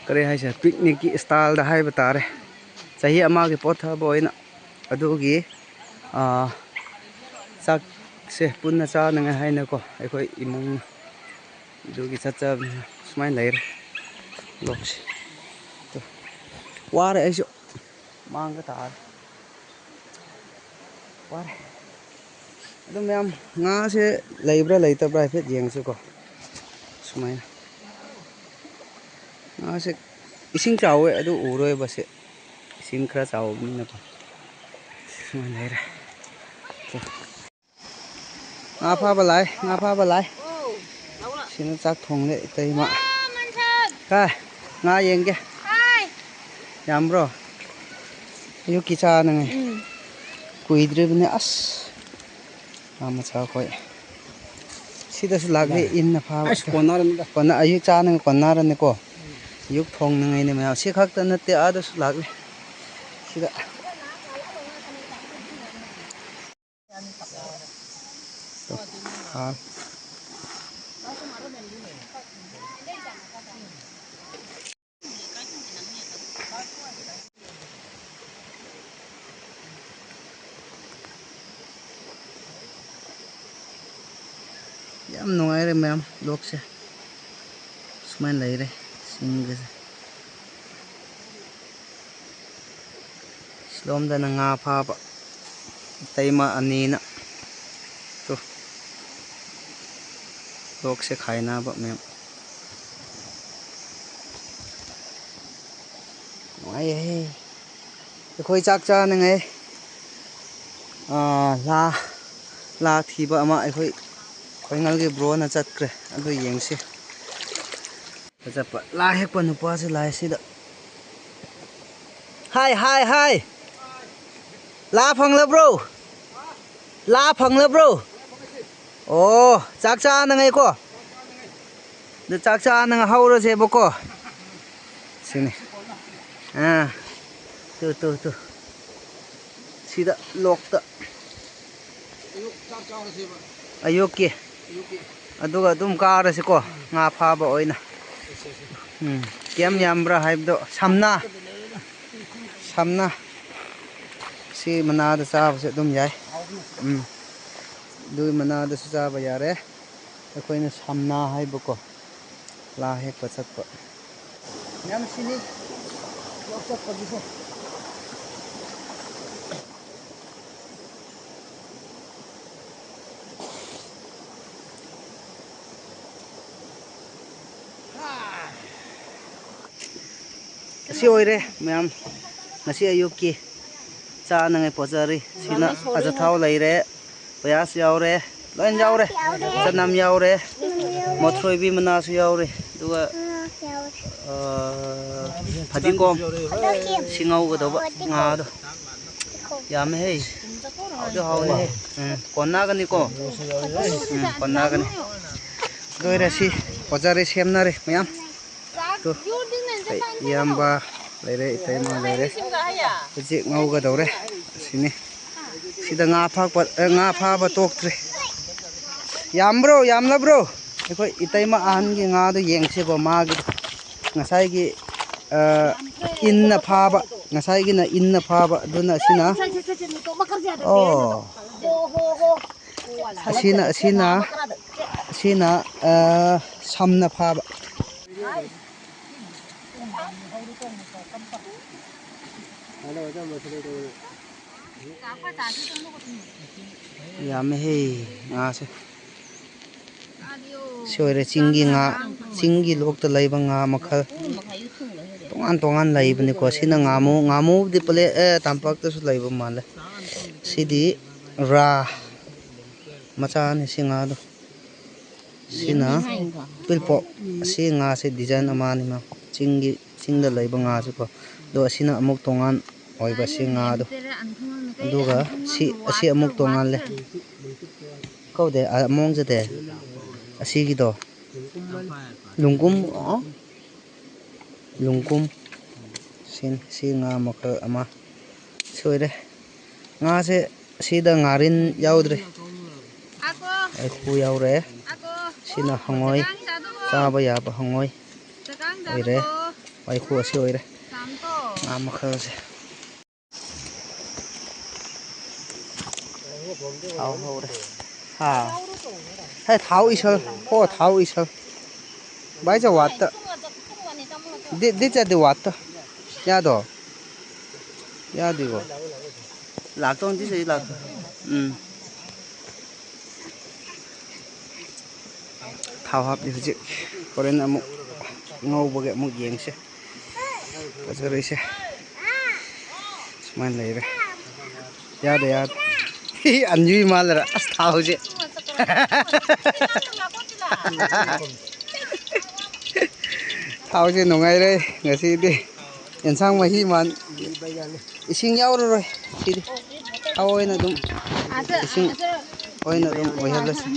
ꯀꯔꯤ ꯍꯥꯏꯁꯤꯔ? ꯄꯤꯛꯅꯤꯛꯀꯤ ꯏꯁꯇꯥꯏꯜꯗ ꯍꯥꯏꯕ ꯇꯥꯔꯦ꯫ ꯆꯍꯤ ꯑꯃꯒꯤ ꯄꯣꯠ ꯊꯥꯕ ꯑꯣꯏꯅ ꯑꯗꯨꯒꯤ, ꯑꯥ, ꯆꯥꯛꯁꯦ ꯄꯨꯟꯅ ꯆꯥꯅꯉꯥꯏ ꯍꯥꯏꯅꯀꯣ ꯑꯩꯈꯣꯏ ꯏꯃꯨꯡ ꯑꯗꯨꯒꯤ ꯆꯠꯆꯕꯅꯤ꯫ ꯁꯨꯃꯥꯏꯅ ꯂꯩꯔꯦ ꯂꯣꯛꯁꯦ꯫ ꯇꯨ꯫ ꯋꯥꯔꯦ ꯑꯩꯁꯨ꯫ ꯃꯥꯡꯒ ꯇꯥꯔꯦ꯫ ꯋꯥꯔꯦ꯫ ꯑꯗꯨ ꯃꯌꯥꯝ, ꯉꯥꯁꯦ ꯂꯩꯕ꯭ꯔꯥ ꯂꯩꯇꯕ꯭ꯔꯥ ꯍꯥꯏꯐꯦꯠ ꯌꯦꯡꯁꯤꯀꯣ꯫ ꯁꯨꯃꯥꯏꯅ ꯉꯥꯁꯦ ꯏꯁꯤꯡ ꯆꯥꯎꯋꯦ ꯑꯗꯨ ꯎꯔꯣꯏꯕ ꯁꯤ꯫ ꯏꯁꯤꯡ ꯈꯔ ꯆꯥꯎꯕꯅꯤꯅꯀꯣ꯫ ꯁꯨꯃꯥꯏꯅ ꯂꯩꯔꯦ꯫ ꯉꯥ ꯐꯥꯕ ꯂꯥꯛꯑꯦ, ꯉꯥ ꯐꯥꯕ ꯂꯥꯛꯑꯦ꯫ ꯁꯤꯅ ꯆꯥꯛ ꯊꯣꯡꯂꯦ ꯏꯇꯩꯃ꯫ ꯀꯥꯏ? ꯉꯥ ꯌꯦꯡꯒꯦ꯫ ꯌꯥꯝꯕ꯭ꯔꯣ? ꯑꯌꯨꯛꯀꯤ ꯆꯥꯅꯉꯥꯏ꯫ ꯀꯨꯏꯗ꯭ꯔꯤꯕꯅꯦ ꯑꯁ꯫ ꯉꯥ ꯃꯆꯥ ꯑꯩꯈꯣꯏ꯫ ꯁꯤꯗꯁꯨ ꯂꯥꯛꯂꯦ ꯏꯟꯅ ꯐꯥꯕ꯫ ꯑꯁ, ꯀꯣꯟꯅꯔꯅꯤꯗ꯫ ꯀꯣꯟꯅ-, ꯑꯌꯨꯛ ꯆꯥꯅꯉꯥꯏ ꯀꯣꯟꯅꯔꯅꯤꯀꯣ꯫ ꯑꯌꯨꯛ ꯊꯣꯡꯅꯉꯥꯏꯅꯦ ꯃꯌꯥꯝ꯫ ꯁꯤ ꯈꯛꯇ ꯅꯠꯇꯦ, ꯑꯥꯗꯁꯨ ꯂꯥꯛꯂꯦ꯫ ꯁꯤꯗ꯫ ꯑꯥ꯫ ꯌꯥꯝ ꯅꯨꯡꯉꯥꯏꯔꯦ ꯃꯌꯥꯝ, ꯂꯣꯛꯁꯦ ꯁꯨꯃꯥꯏꯅ ꯂꯩꯔꯦ꯫ ꯆꯤꯡꯒꯁꯦ꯫ ꯁꯤꯂꯣꯝꯗꯅ ꯉꯥ ꯐꯥꯕ ꯏꯇꯩꯃ ꯑꯅꯤꯅ꯫ ꯇꯨ꯫ ꯂꯣꯛꯁꯦ ꯈꯥꯏꯅꯕ ꯃꯌꯥꯝ꯫ ꯅꯨꯡꯉꯥꯏꯌꯦ꯫ ꯑꯩꯈꯣꯏ ꯆꯥꯛ ꯆꯥꯅꯉꯥꯏ, ꯑꯥ, ꯂꯥ, ꯂꯥ ꯊꯤꯕ ꯑꯃ ꯑꯩꯈꯣꯏ ꯈꯣꯏꯉꯜꯒꯤ ꯕ꯭ꯔꯣꯅ ꯆꯠꯈ꯭ꯔꯦ꯫ ꯑꯗꯨ ꯌꯦꯡꯁꯤ꯫ ꯆꯠꯄ ꯂꯥ ꯍꯦꯛꯄ ꯅꯨꯄꯥꯁꯦ ꯂꯥꯏꯁꯤꯗ꯫ ꯍꯥꯏ, ꯍꯥꯏ, ꯍꯥꯏ꯫ ꯂꯥ ꯐꯪꯂꯕ꯭ꯔꯣ? ꯂꯥ ꯐꯪꯂꯕ꯭ꯔꯣ? ꯑꯣ, ꯆꯥꯛ ꯆꯥꯅꯉꯥꯏꯀꯣ? ꯑꯗꯨ ꯆꯥꯛ ꯆꯥꯅꯉꯥꯏ ꯍꯧꯔꯁꯦꯕꯀꯣ꯫ ꯁꯤꯅꯤ꯫ ꯑꯥ, ꯇꯨ, ꯇꯨ, ꯇꯨ꯫ ꯁꯤꯗ ꯂꯣꯛꯇ꯫ ꯑꯌꯨꯛꯀꯤ꯫ ꯑꯗꯨꯒ ꯑꯗꯨꯝ ꯀꯥꯔꯁꯤꯀꯣ, ꯉꯥ ꯐꯥꯕ ꯑꯣꯏꯅ꯫ ꯎꯝ, ꯀꯌꯥꯝ ꯌꯥꯝꯕ꯭ꯔꯥ ꯍꯥꯏꯕꯗꯣ꯫ ꯁꯝꯅꯥ꯫ ꯁꯝꯅꯥ꯫ ꯁꯤ ꯃꯅꯥꯗ ꯆꯥꯕꯁꯦ ꯑꯗꯨꯝ ꯌꯥꯏ꯫ ꯎꯝ꯫ ꯑꯗꯨꯒꯤ ꯃꯅꯥꯗꯁꯨ ꯆꯥꯕ ꯌꯥꯔꯦ꯫ ꯑꯩꯈꯣꯏꯅ ꯁꯝꯅꯥ ꯍꯥꯏꯕꯀꯣ꯫ ꯂꯥ ꯍꯦꯛꯄ ꯆꯠꯄ꯫ ꯌꯥꯝ ꯁꯤꯅꯤ꯫ ꯂꯧ ꯆꯠꯄꯒꯤꯁꯦ꯫ ꯁꯤ ꯑꯣꯏꯔꯦ ꯃꯌꯥꯝ, ꯉꯁꯤ ꯑꯌꯨꯛꯀꯤ ꯆꯥꯅꯉꯥꯏ ꯄꯣꯠꯆꯔꯤ꯫ ꯁꯤꯅ ꯑꯖꯊꯥꯎ ꯂꯩꯔꯦ, ꯄꯌꯥꯁ ꯌꯥꯎꯔꯦ, ꯂꯣꯏ ꯌꯥꯎꯔꯦ꯫ ꯆꯅꯝ ꯌꯥꯎꯔꯦ, ꯃꯣꯊ꯭ꯔꯣꯏꯕꯤ ꯃꯅꯥꯁꯨ ꯌꯥꯎꯔꯦ, ꯑꯗꯨꯒ, ꯑ, ꯐꯗꯤꯒꯣꯝ, ꯁꯤ ꯉꯧꯒꯗꯧꯕ ꯉꯥꯗꯣ꯫ ꯌꯥꯝꯃꯦꯍꯦ꯫ ꯍꯥꯎꯗꯤ ꯍꯥꯎꯅꯤꯍꯦ꯫ ꯎꯝ, ꯀꯣꯟꯅꯒꯅꯤꯀꯣ꯫ ꯎꯝ, ꯀꯣꯟꯅꯒꯅꯤ꯫ ꯂꯣꯏꯔꯦ ꯁꯤ꯫ ꯄꯣꯠꯆꯔꯤ ꯁꯦꯝꯅꯔꯦ ꯃꯌꯥꯝ꯫ ꯇꯨ, ꯑꯩ ꯏꯌꯥꯝꯕ ꯂꯩꯔꯦ, ꯏꯇꯩꯃ ꯂꯩꯔꯦ꯫ ꯍꯧꯖꯤꯛ ꯉꯧꯒꯗꯧꯔꯦ꯫ ꯑꯁꯤꯅꯤ꯫ ꯁꯤꯗ ꯉꯥ ꯐꯥꯛꯄ-, ꯑꯦ, ꯉꯥ ꯐꯥꯕ ꯇꯣꯛꯇ꯭ꯔꯤ꯫ ꯌꯥꯝꯕ꯭ꯔꯣ? ꯌꯥꯝꯂꯕ꯭ꯔꯣ? ꯑꯩꯈꯣꯏ ꯏꯇꯩꯃ ꯑꯍꯟꯒꯤ ꯉꯥꯗꯣ ꯌꯦꯡꯁꯤꯀꯣ, ꯃꯥꯒꯤ ꯉꯁꯥꯏꯒꯤ, ꯑ, ꯏꯟꯅ ꯐꯥꯕ, ꯉꯁꯥꯏꯒꯤꯅ ꯏꯟꯅ ꯐꯥꯕ, ꯑꯗꯨꯅ ꯑꯁꯤꯅ, ꯑꯣ, ꯑꯁꯤꯅ, ꯑꯁꯤꯅ, ꯑꯁꯤꯅ, ꯑ, ꯁꯝꯅ ꯐꯥꯕ꯫ ꯌꯥꯝꯃꯦꯍꯦ ꯉꯥꯁꯦ꯫ ꯁꯤ ꯑꯣꯏꯔꯦ ꯆꯤꯡꯒꯤ ꯉꯥ, ꯆꯤꯡꯒꯤ ꯂꯣꯛꯇ ꯂꯩꯕ ꯉꯥ ꯃꯈꯜ ꯇꯣꯉꯥꯟ ꯇꯣꯉꯥꯟ ꯂꯩꯕꯅꯤꯀꯣ꯫ ꯁꯤꯅ ꯉꯥꯃꯨ, ꯉꯥꯃꯨꯗꯤ ꯄꯂꯦ-, ꯑꯦ, ꯇꯝꯄꯥꯛꯇꯁꯨ ꯂꯩꯕ ꯃꯥꯜꯂꯦ꯫ ꯁꯤꯗꯤ ꯔꯥ ꯃꯆꯥꯅꯤ ꯁꯤ ꯉꯥꯗꯣ꯫ ꯁꯤꯅ ꯄꯤꯜꯄꯣꯛ꯫ ꯑꯁꯤ ꯉꯥꯁꯦ design ꯑꯃꯅꯤ ꯃꯥ꯫ ꯆꯤꯡꯒꯤ, ꯆꯤꯡꯗ ꯂꯩꯕ ꯉꯥꯁꯦꯀꯣ꯫ ꯑꯗꯣ ꯑꯁꯤꯅ ꯑꯃꯨꯛ ꯇꯣꯉꯥꯟ ꯑꯣꯏꯕ ꯁꯤ ꯉꯥꯗꯣ꯫ ꯑꯗꯨꯒ ꯁꯤ, ꯑꯁꯤ ꯑꯃꯨꯛ ꯇꯣꯉꯥꯜꯂꯦ꯫ ꯀꯧꯗꯦ, ꯑ, ꯃꯑꯣꯡꯁꯦ ꯇꯦ꯫ ꯑꯁꯤꯒꯤꯗꯣ꯫ ꯂꯨꯡꯒꯨꯝ, ꯑꯣ꯫ ꯂꯨꯡꯒꯨꯝ꯫ ꯁꯤ, ꯁꯤ ꯉꯥ ꯃꯈꯜ ꯑꯃ꯫ ꯁꯣꯏꯔꯦ꯫ ꯉꯥꯁꯦ ꯁꯤꯗ ꯉꯥꯔꯤꯟ ꯌꯥꯎꯗ꯭ꯔꯦ꯫ ꯋꯥꯏꯈꯨ ꯌꯥꯎꯔꯦ꯫ ꯁꯤꯅ ꯍꯪꯉꯣꯏ꯫ ꯆꯥꯕ ꯌꯥꯕ ꯍꯪꯉꯣꯏ ꯑꯣꯏꯔꯦ꯫ ꯋꯥꯏꯈꯨ ꯑꯁꯤ ꯑꯣꯏꯔꯦ꯫ ꯉꯥ ꯃꯈꯜꯁꯦ꯫ ꯊꯥꯎ ꯍꯧꯔꯦ꯫ ꯍꯥ꯫ ꯍꯦ, ꯊꯥꯎ ꯏꯁꯜ꯫ ꯍꯣ, ꯊꯥꯎ ꯏꯁꯜ꯫ ꯚꯥꯏ, ꯆ ꯋꯥꯠꯇ꯫ ꯗꯤ, ꯗꯤ ꯆ ꯗꯤ ꯋꯥꯠꯇ꯫ ꯌꯥꯗꯣ? ꯌꯥꯗꯤꯒꯣ꯫ ꯂꯥꯛꯇꯣ, ꯗꯤ ꯆ ꯂꯥꯛꯇꯣ꯫ ꯎꯝ꯫ ꯊꯥꯎ ꯍꯥꯞꯄꯤ ꯍꯧꯖꯤꯛ꯫ ꯍꯣꯔꯦꯟ ꯑꯃꯨꯛ ꯉꯧꯕꯒꯤ ꯑꯃꯨꯛ ꯌꯦꯡꯁꯦ꯫ ꯐꯖꯔꯤꯁꯦ ꯁꯨꯃꯥꯏꯅ ꯂꯩꯔꯦ꯫ ꯌꯥꯗꯦ, ꯌꯥꯗꯦ꯫ ꯑꯟꯖꯨꯏ ꯃꯥꯜꯂꯔ ꯑꯁ ꯊꯥꯎꯁꯦ꯫ ꯊꯥꯎꯁꯦ ꯅꯨꯡꯉꯥꯏꯔꯦ ꯉꯁꯤꯗꯤ꯫ ꯌꯦꯟꯁꯥꯡ ꯃꯍꯤ ꯃꯥꯟ, ꯏꯁꯤꯡ ꯌꯥꯎꯔꯔꯣꯏ ꯁꯤꯗꯤ꯫ ꯊꯥꯎ ꯑꯣꯏꯅ ꯑꯗꯨꯝ, ꯏꯁꯤꯡ ꯑꯣꯏꯅ ꯑꯗꯨꯝ ꯑꯣꯏꯍꯜꯂꯁꯤ꯫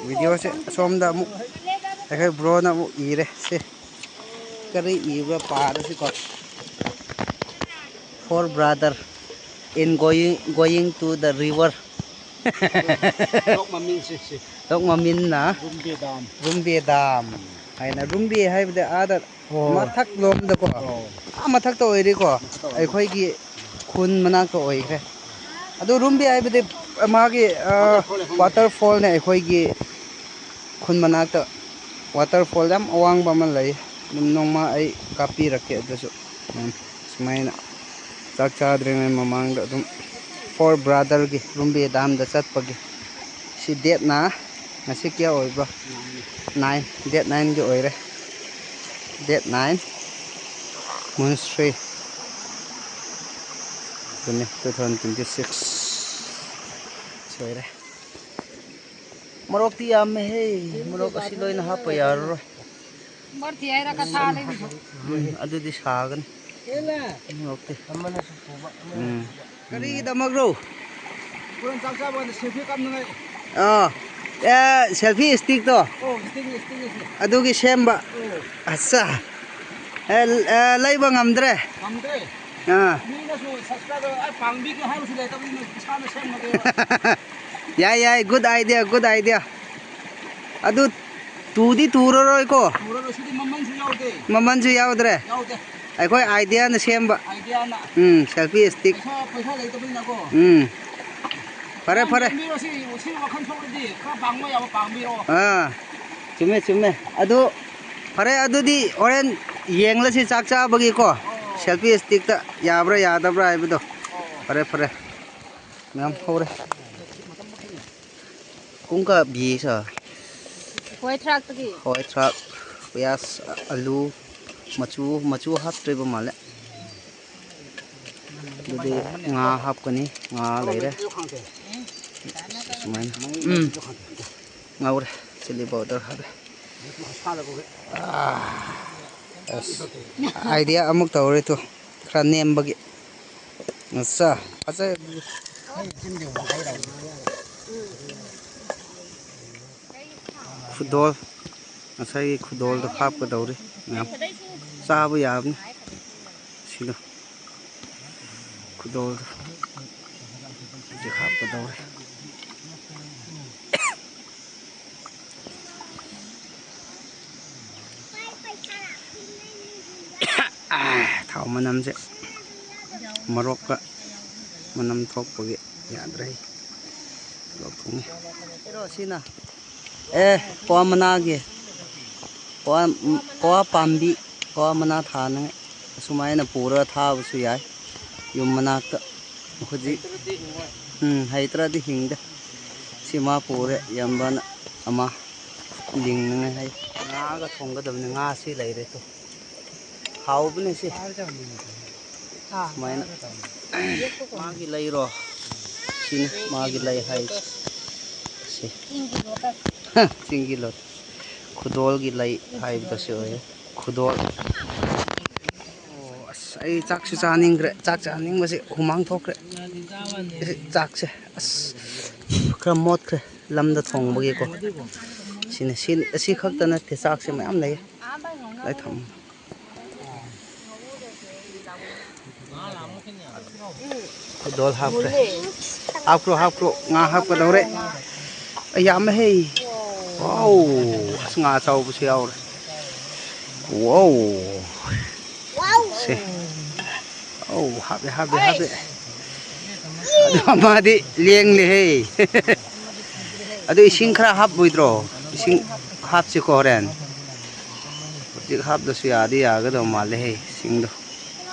ꯚꯤꯗꯤꯑꯣꯁꯦ ꯑꯁꯣꯝꯗ ꯑꯃꯨꯛ ꯑꯩꯈꯣꯏ ꯕ꯭ꯔꯣꯅ ꯑꯃꯨꯛ ꯏꯔꯦ꯫ ꯁꯦ, ꯀꯔꯤ ꯏꯕ꯭ꯔꯥ ꯄꯥꯔꯁꯤꯀꯣ꯫ Four brother in going, going to the river. ꯂꯣꯛ ꯃꯃꯤꯡꯁꯦ, ꯁꯤ꯫ ꯂꯣꯛ ꯃꯃꯤꯡꯅ ꯔꯨꯝꯕꯦ ꯗꯥꯝ꯫ ꯔꯨꯝꯕꯦ ꯗꯥꯝ ꯍꯥꯏꯅ, ꯔꯨꯝꯕꯦ ꯍꯥꯏꯕꯗꯤ ꯑꯥꯗ ꯑꯣ꯫ ꯃꯊꯛ ꯂꯣꯝꯗꯀꯣ, ꯑꯣ꯫ ꯑꯥ ꯃꯊꯛꯇ ꯑꯣꯏꯔꯦꯀꯣ, ꯃꯊꯛꯇ ꯑꯣꯏꯔꯦ꯫ ꯑꯩꯈꯣꯏꯒꯤ ꯈꯨꯟ ꯃꯅꯥꯛꯇ ꯑꯣꯏꯈ꯭ꯔꯦ꯫ ꯑꯗꯨ ꯔꯨꯝꯕꯤ ꯍꯥꯏꯕꯗꯤ ꯃꯥꯒꯤ, ꯑ, waterfall ꯅꯦ꯫ Waterfall ꯅꯦ ꯑꯩꯈꯣꯏꯒꯤ ꯈꯨꯟ ꯃꯅꯥꯛꯇ꯫ Waterfall ꯌꯥꯝ ꯑꯋꯥꯡꯕ ꯑꯃ ꯂꯩ꯫ ꯑꯗꯨꯝ ꯅꯣꯡꯃ ꯑꯩ ꯀꯥꯞꯄꯤꯔꯛꯀꯦ ꯑꯗꯨꯁꯨ꯫ ꯎꯝ, ꯁꯨꯃꯥꯏꯅ ꯆꯥꯛ ꯆꯥꯗ꯭ꯔꯤꯉꯩ ꯃꯃꯥꯡꯗ ꯑꯗꯨꯝ Four brother ꯒꯤ ꯔꯨꯝꯕꯤ ꯗꯥꯝꯗ ꯆꯠꯄꯒꯤ꯫ ꯁꯤ date ꯅ ꯉꯁꯤ ꯀꯌꯥ ꯑꯣꯏꯕ꯭ꯔꯣ? Nine, date nine ꯒꯤ ꯑꯣꯏꯔꯦ꯫ Date nine, month three꯫ ꯑꯗꯨꯅꯤ, two thousand twenty six꯫ ꯁꯣꯏꯔꯦ꯫ ꯃꯣꯔꯣꯛꯇꯤ ꯌꯥꯝꯃꯦꯍꯦ꯫ ꯃꯣꯔꯣꯛ ꯑꯁꯤ ꯂꯣꯏꯅ ꯍꯥꯞꯄ ꯌꯥꯔꯔꯣꯏ꯫ ꯃꯔꯊꯤ ꯍꯥꯏꯔꯒ ꯊꯥ ꯂꯩꯕꯗꯣ꯫ ꯎꯝ, ꯑꯗꯨꯗꯤ ꯁꯥꯒꯅꯤ꯫ ꯃꯣꯔꯣꯛꯇꯤ꯫ ꯎꯝ꯫ ꯀꯔꯤꯒꯤꯗꯃꯛꯔꯣ? ꯍꯣꯔꯦꯟ ꯆꯥꯛ ꯆꯥꯕ ꯀꯥꯟꯗ selfie ꯀꯥꯞꯅꯉꯥꯏ꯫ ꯑꯥ꯫ ꯑꯦ, selfie stick ꯇꯣ? ꯑꯣ, stick ꯅꯤ, stick ꯅꯤ, stick꯫ ꯑꯗꯨꯒꯤ ꯁꯦꯝꯕ꯫ ꯑꯣ꯫ ꯑꯠꯆꯥ꯫ ꯑꯦ, ꯑꯦ, ꯂꯩꯕ ꯉꯝꯗ꯭ꯔꯦ? ꯉꯝꯗ꯭ꯔꯦ꯫ ꯑꯥ꯫ ꯃꯤꯅꯁꯨ subscribe ꯑꯩ ꯄꯥꯡꯕꯤꯒꯦ ꯍꯥꯏꯕꯁꯨ ꯂꯩꯇꯕꯅꯤꯅ ꯏꯁꯥꯅ ꯁꯦꯝꯃꯒꯦꯕ꯫ ꯌꯥꯏ, ꯌꯥꯏ, good idea, good idea꯫ ꯑꯗꯨ ꯇꯨꯗꯤ ꯇꯨꯔꯔꯣꯏꯀꯣ? ꯇꯨꯔꯔꯣꯏ, ꯁꯤꯗꯤ ꯃꯃꯜꯁꯨ ꯌꯥꯎꯗꯦ꯫ ꯃꯃꯜꯁꯨ ꯌꯥꯎꯗ꯭ꯔꯦ? ꯌꯥꯎꯗꯦ꯫ ꯑꯩꯈꯣꯏ idea ꯅ ꯁꯦꯝꯕ꯫ Idea ꯅ꯫ ꯎꯝ, selfie stick꯫ ꯄꯩꯁꯥ, ꯄꯩꯁꯥ ꯂꯩꯇꯕꯅꯤꯅꯀꯣ꯫ ꯎꯝ꯫ ꯐꯔꯦ, ꯐꯔꯦ꯫ ꯄꯥꯡꯕꯤꯔꯣ, ꯁꯤ, ꯁꯤ ꯋꯥꯈꯜ ꯊꯣꯛꯂꯗꯤ ꯈꯔ ꯄꯥꯡꯕ ꯌꯥꯕ ꯄꯥꯡꯕꯤꯔꯣ꯫ ꯑꯥ, ꯆꯨꯝꯃꯦ, ꯆꯨꯝꯃꯦ꯫ ꯑꯗꯨ ꯐꯔꯦ, ꯑꯗꯨꯗꯤ ꯍꯣꯔꯦꯟ ꯌꯦꯡꯂꯁꯤ ꯆꯥꯛ ꯆꯥꯕꯒꯤꯀꯣ꯫ ꯑꯣ꯫ Selfie stick ꯇ ꯌꯥꯕ꯭ꯔꯥ ꯌꯥꯗꯕ꯭ꯔꯥ ꯍꯥꯏꯕꯗꯣ꯫ ꯑꯣ꯫ ꯐꯔꯦ, ꯐꯔꯦ꯫ ꯃꯌꯥꯝ ꯍꯧꯔꯦ꯫ ꯀꯨꯡꯀ ꯕꯤꯁ꯫ ꯍꯋꯥꯏ ꯊ꯭ꯔꯥꯛꯇꯒꯤ꯫ ꯍꯋꯥꯏ ꯊ꯭ꯔꯥꯛ, ꯄꯤꯌꯥꯁ, ꯑꯂꯨ, ꯃꯆꯨ, ꯃꯆꯨ ꯍꯥꯞꯇ꯭ꯔꯤꯕ ꯃꯥꯜꯂꯦ꯫ ꯑꯗꯨꯗꯤ ꯉꯥ ꯍꯥꯞꯀꯅꯤ꯫ ꯉꯥ ꯂꯩꯔꯦ꯫ ꯁꯨꯃꯥꯏꯅ꯫ ꯎꯝ꯫ ꯉꯧꯔꯦ꯫ Chilli powder ꯍꯥꯞꯄꯦ꯫ ꯑꯥ꯫ ꯑꯁ꯫ Idea ꯑꯃꯨꯛ ꯇꯧꯔꯦ ꯇꯨ꯫ ꯈꯔ ꯅꯦꯝꯕꯒꯤ꯫ ꯑꯠꯆꯥ꯫ ꯐꯖꯩ꯫ ꯈꯨꯗꯣꯜ, ꯉꯁꯥꯏꯒꯤ ꯈꯨꯗꯣꯜꯗꯣ ꯍꯥꯞꯀꯗꯧꯔꯤ꯫ ꯃꯌꯥꯝ ꯆꯥꯕ ꯌꯥꯕꯅꯤ꯫ ꯁꯤꯗꯣ, ꯈꯨꯗꯣꯜꯗꯣ ꯍꯧꯖꯤꯛ ꯍꯥꯞꯀꯗꯧꯔꯤ꯫ ꯑꯥ, ꯊꯥꯎ ꯃꯅꯝꯁꯦ, ꯃꯣꯔꯣꯛꯀ ꯃꯅꯝ ꯊꯣꯛꯄꯒꯤ ꯌꯥꯗ꯭ꯔꯦ꯫ ꯂꯣꯛ ꯊꯨꯡꯉꯦ꯫ ꯁꯤꯅ ꯑꯦ, ꯀ꯭ꯋꯥ ꯃꯅꯥꯒꯤ, ꯀ꯭ꯋꯥ, ꯀ꯭ꯋꯥ ꯄꯥꯝꯕꯤ, ꯀ꯭ꯋꯥ ꯃꯅꯥ ꯊꯥꯅꯉꯥꯏ ꯑꯁꯨꯃꯥꯏꯅ ꯄꯨꯔꯒ ꯊꯥꯕꯁꯨ ꯌꯥꯏ꯫ ꯌꯨꯝ ꯃꯅꯥꯛꯇ ꯍꯧꯖꯤꯛ, ꯎꯝ, ꯍꯩꯇ꯭ꯔꯗꯤ ꯍꯤꯡꯗꯦ꯫ ꯁꯤ ꯃꯥ ꯄꯨꯔꯦ, ꯏꯌꯥꯝꯕꯅ ꯑꯃ ꯂꯤꯡꯅꯉꯥꯏ ꯍꯥꯏ꯫ ꯉꯥꯒ ꯊꯣꯡꯒꯗꯕꯅꯤ, ꯉꯥꯁꯤ ꯂꯩꯔꯦ ꯇꯨ꯫ ꯍꯥꯎꯕꯅꯦ ꯁꯤ꯫ ꯁꯨꯃꯥꯏꯅ꯫ ꯃꯥꯒꯤ ꯂꯩꯔꯣ? ꯁꯤꯅꯤ ꯃꯥꯒꯤ ꯂꯩ ꯍꯥꯏꯁꯦ꯫ ꯁꯤ꯫ ꯆꯤꯡꯒꯤ ꯂꯣꯇꯁ꯫ ꯈꯨꯗꯣꯜꯒꯤ ꯂꯩ ꯍꯥꯏꯕꯗꯣ ꯁꯤ ꯑꯣꯏꯔꯦ꯫ ꯈꯨꯗꯣꯜ꯫ ꯑꯣ, ꯑꯁ, ꯑꯩ ꯆꯥꯛꯁꯨ ꯆꯥꯅꯤꯡꯈ꯭ꯔꯦ꯫ ꯆꯥꯛ ꯆꯥꯅꯤꯡꯕꯁꯦ ꯍꯨꯃꯥꯡ ꯊꯣꯛꯈ꯭ꯔꯦ꯫ ꯁꯤ ꯆꯥꯛꯁꯦ, ꯑꯁ, ꯈꯔ ꯃꯣꯠꯈ꯭ꯔꯦ꯫ ꯂꯝꯗ ꯊꯣꯡꯕꯒꯤꯀꯣ꯫ ꯁꯤꯅ, ꯁꯤ, ꯑꯁꯤ ꯈꯛꯇ ꯅꯠꯇꯦ, ꯆꯥꯛꯁꯦ ꯃꯌꯥꯝ ꯂꯩ꯫ ꯂꯣꯏ ꯊꯝꯃꯣ꯫ ꯈꯨꯗꯣꯜ ꯍꯥꯞꯈ꯭ꯔꯦ꯫ ꯍꯥꯞꯈ꯭ꯔꯣ, ꯍꯥꯞꯈ꯭ꯔꯣ꯫ ꯉꯥ ꯍꯥꯞꯀꯗꯧꯔꯦ꯫ ꯑꯩ ꯌꯥꯝꯃꯦꯍꯦ꯫ ꯋꯥꯎ! ꯑꯁ, ꯉꯥ ꯑꯆꯧꯕꯁꯨ ꯌꯥꯎꯔꯦ꯫ ꯋꯥꯎ! ꯁꯦ꯫ ꯑꯧ, ꯍꯥꯞꯄꯦ, ꯍꯥꯞꯄꯦ, ꯍꯥꯞꯄꯦ꯫ ꯑꯗꯣ ꯃꯥꯗꯤ ꯂꯦꯡꯂꯦꯍꯦ꯫ ꯑꯗꯨ ꯏꯁꯤꯡ ꯈꯔ ꯍꯥꯞꯄꯣꯏꯗ꯭ꯔꯣ? ꯏꯁꯤꯡ ꯍꯥꯞꯁꯤꯀꯣ ꯍꯣꯔꯦꯟ꯫ ꯍꯧꯖꯤꯛ ꯍꯥꯞꯇ꯭ꯔꯁꯨ ꯌꯥꯗꯤ ꯌꯥꯒꯗꯧ ꯃꯥꯜꯂꯦꯍꯦ, ꯏꯁꯤꯡꯗꯣ꯫